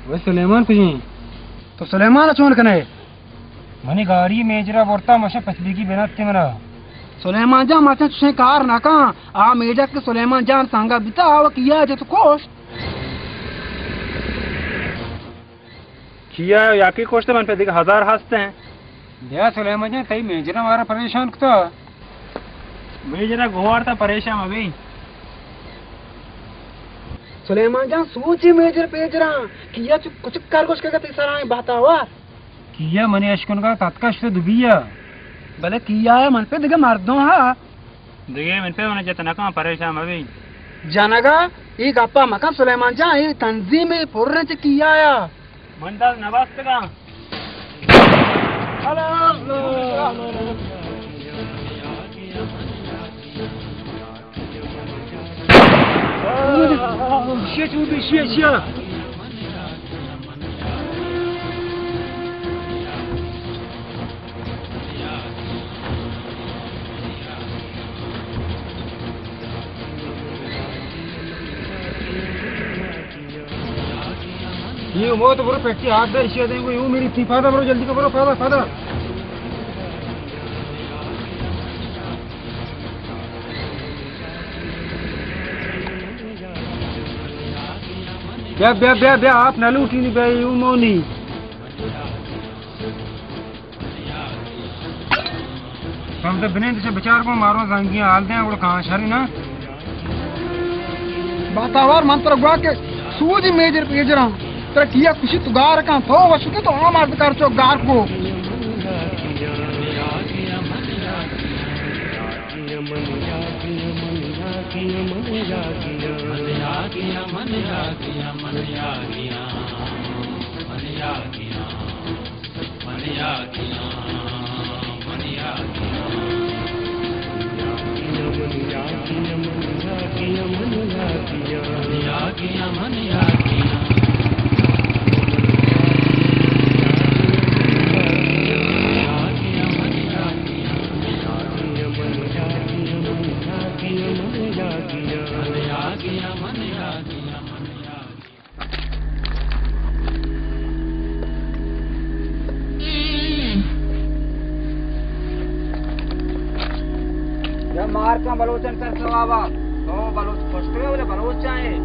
وے سلیمان کجیں؟ تو سلیمان ء چون کنے؟ منی گاڑی میجرا برتا، مشا پچدگی بنات منا۔ سلیمان جان، مرچاں چشیں کار نہ کن۔ آ میجر کہ سلیمان جان سنگت بیتا، آ کیا جت کشت؟ کیا یاکی کشت؟ من پہ دگہ ہزار ہست ہیں۔ بیا سلیمان جان، تئی میجر مارا پریشان کتا۔ میجرا گوارتا، پریشان مبی۔ سلیمان جان، سوچی میجر پیجرا، کیا چو کچک کار گوش کگا تئی سرائیں بہتاوار۔ کیا منی اشکنگا تتکش تو دبیا۔ بلے کیا ہے من پہ دگہ مردوں ہا۔ دگہ من پہ من جت نکاں، پریشان مبی۔ جنگا، ای گپا مکن سلیمان جان، ای تنظیم پرن چہ کیا یا۔ من دل نبستگاں۔ شیا چون بی، شیا، شیا۔ یہ موت برو پٹی ہاتھ دے، شیا دیں کو، یوں میری تھی، پادا برو، جلدی کو برو، پادا، پادا۔ بیا، بیا، بیا، بیا، آپ نہ لوٹی نی، بیا، یو مونی۔ کم تو بنند سے بچار کو، مارو زنگی حال دیں، گڑا کہاں شری نا۔ باتاور من ترا گوا کہ سوجی میجر پیجراں۔ ترا کیا کشی تو گار کن، تو وشو کہ تو آ مرد کر چو گار کو۔ یا مار کن بلوچن سر ثوابا۔ تو بلوچ پشت میں بولے بلوچ چاہے۔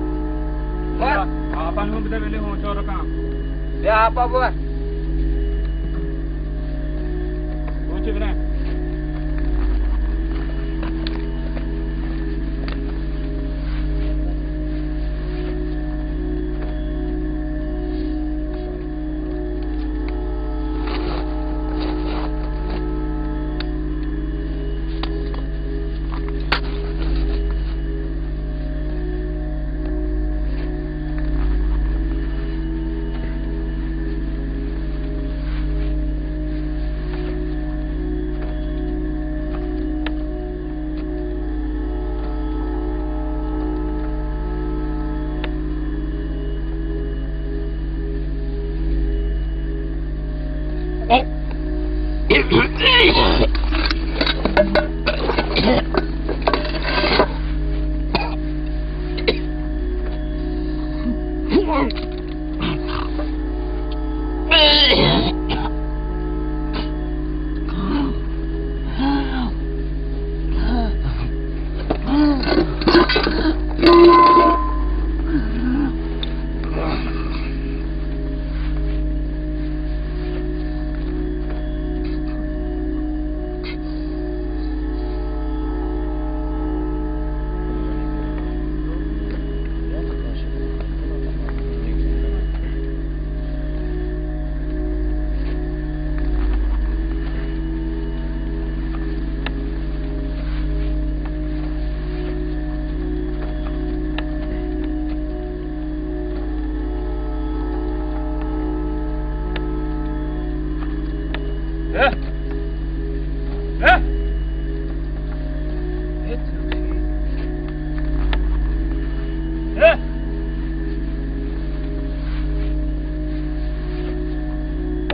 بر۔ آپ انو بدے ویلے ہوں چور کن۔ یا آپ اب۔ پہنچے بنا۔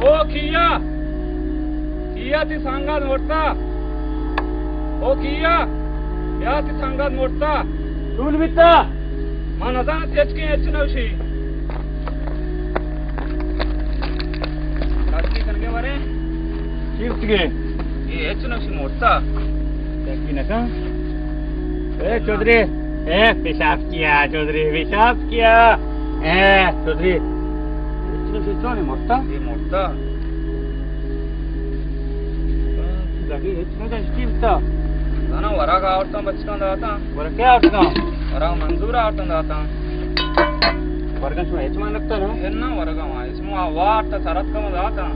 او کیا؟ کیا تی سنگت مرتا؟ او کیا؟ بیا تی سنگت مرتا؟ چون بیتا؟ من نزاناں تی ہچ کیں ہچ نوشی۔ دستی کنگے ورے؟ چی بوتگے؟ اے ہچ نوشی مرتا۔ دستی نکن۔ اے چودھری، اے پیشاب کیا، چودھری پیشاب کیا۔ اے چودھری۔ ہچ نوشی چونی مرتا؟ اے مرتا۔ لگی ہچ نہ داشتی بتا۔ زانا ورگ آورتاں بچکاں داتاں۔ ورگ کیا آورتاں؟ ورگ منظور آورتاں داتاں۔ ورگاں شما ہچ مان لگتا نا؟ اے نا ورگاں ما ہچ ما وارتا سرت کم داتاں۔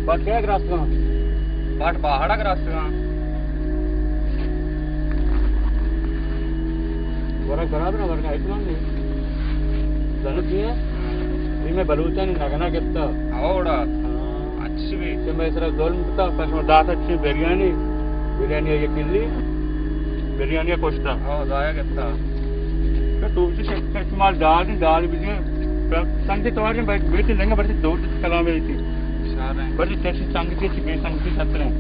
بٹ کیا گراستگاں؟ بٹ باہڑا گراستگاں۔ ورگ برابر ہے، ورگ ایتمان نہیں۔ زانت کیا؟ یہ میں بلوچانی نگنا گپتا۔ اوڑا۔ ہاں۔ اچھی بھی۔ کہ میں اس طرح ظلم کتا، پس میں داتا چی بریانی، بریانی یہ کلی، بریانی کشتا۔ او، ضائع گپتا۔ تو تو سے شمال دال، دال بھی دے۔ سنگے توار بیٹے لنگا بڑے دو کلام بیٹے۔ برتی ترسی سنگتی چی بے سنگتی ستریں۔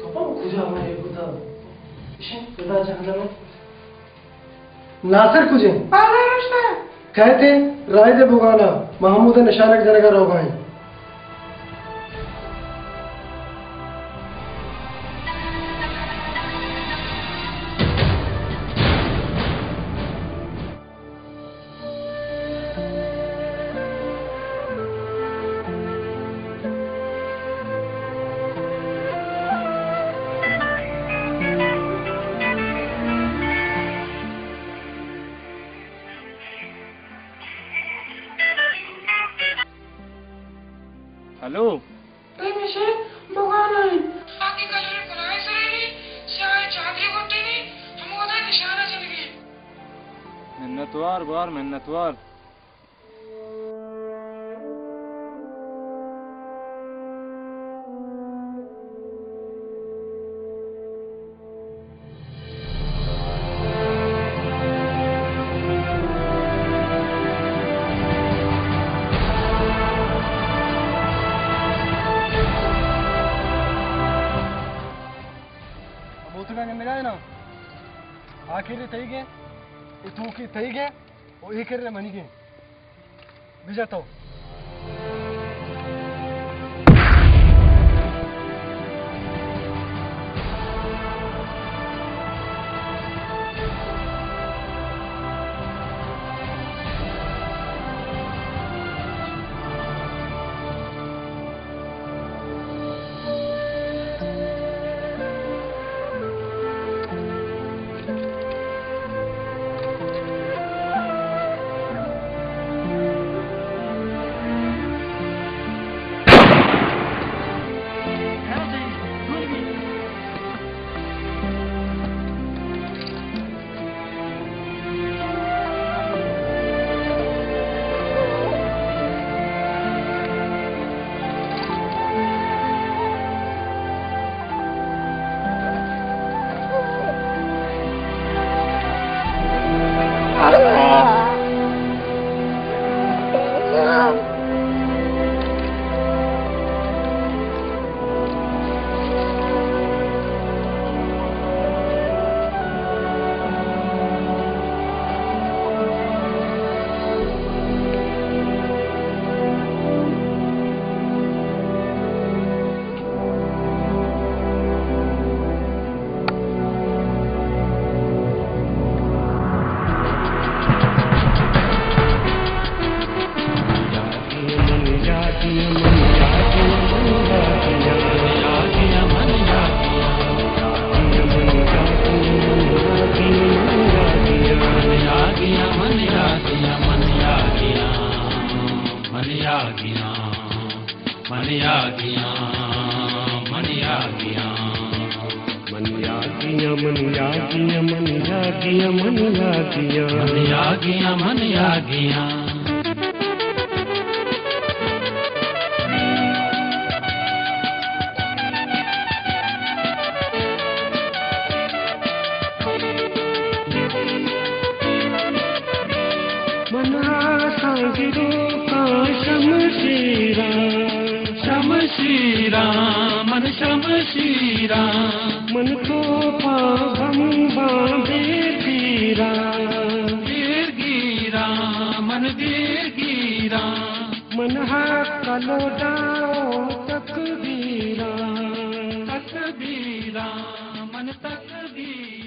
کپاں کجا ہمے ناصر کجے؟ بازار ءَ شتہ۔ کئیت، راہ دے بگانا، ما ہمودا نشانگ جنگا روگا ایں۔ ہلو۔ اے مشے بگانا ایں۔ آ کہ کلر بلائیں سرے نی، سیاہیں چادرے گٹے نی، ہمودا نشانہ جنگے۔ منتوار گوار، منتوار۔ اب اتنا نے ملا ہے نا، آخر تئی گے، اتو کی تئی گے، او اے کرے منی گے۔ بجا تو۔ من آساں گروکاں شمشیراں، شمشیراں، من شمشیراں۔ من توپاں بمباں بیرگیراں، بیرگیراں، من بیرگیراں۔ من حق لوٹاں او تکبیراں، تکبیراں، من تکبیراں۔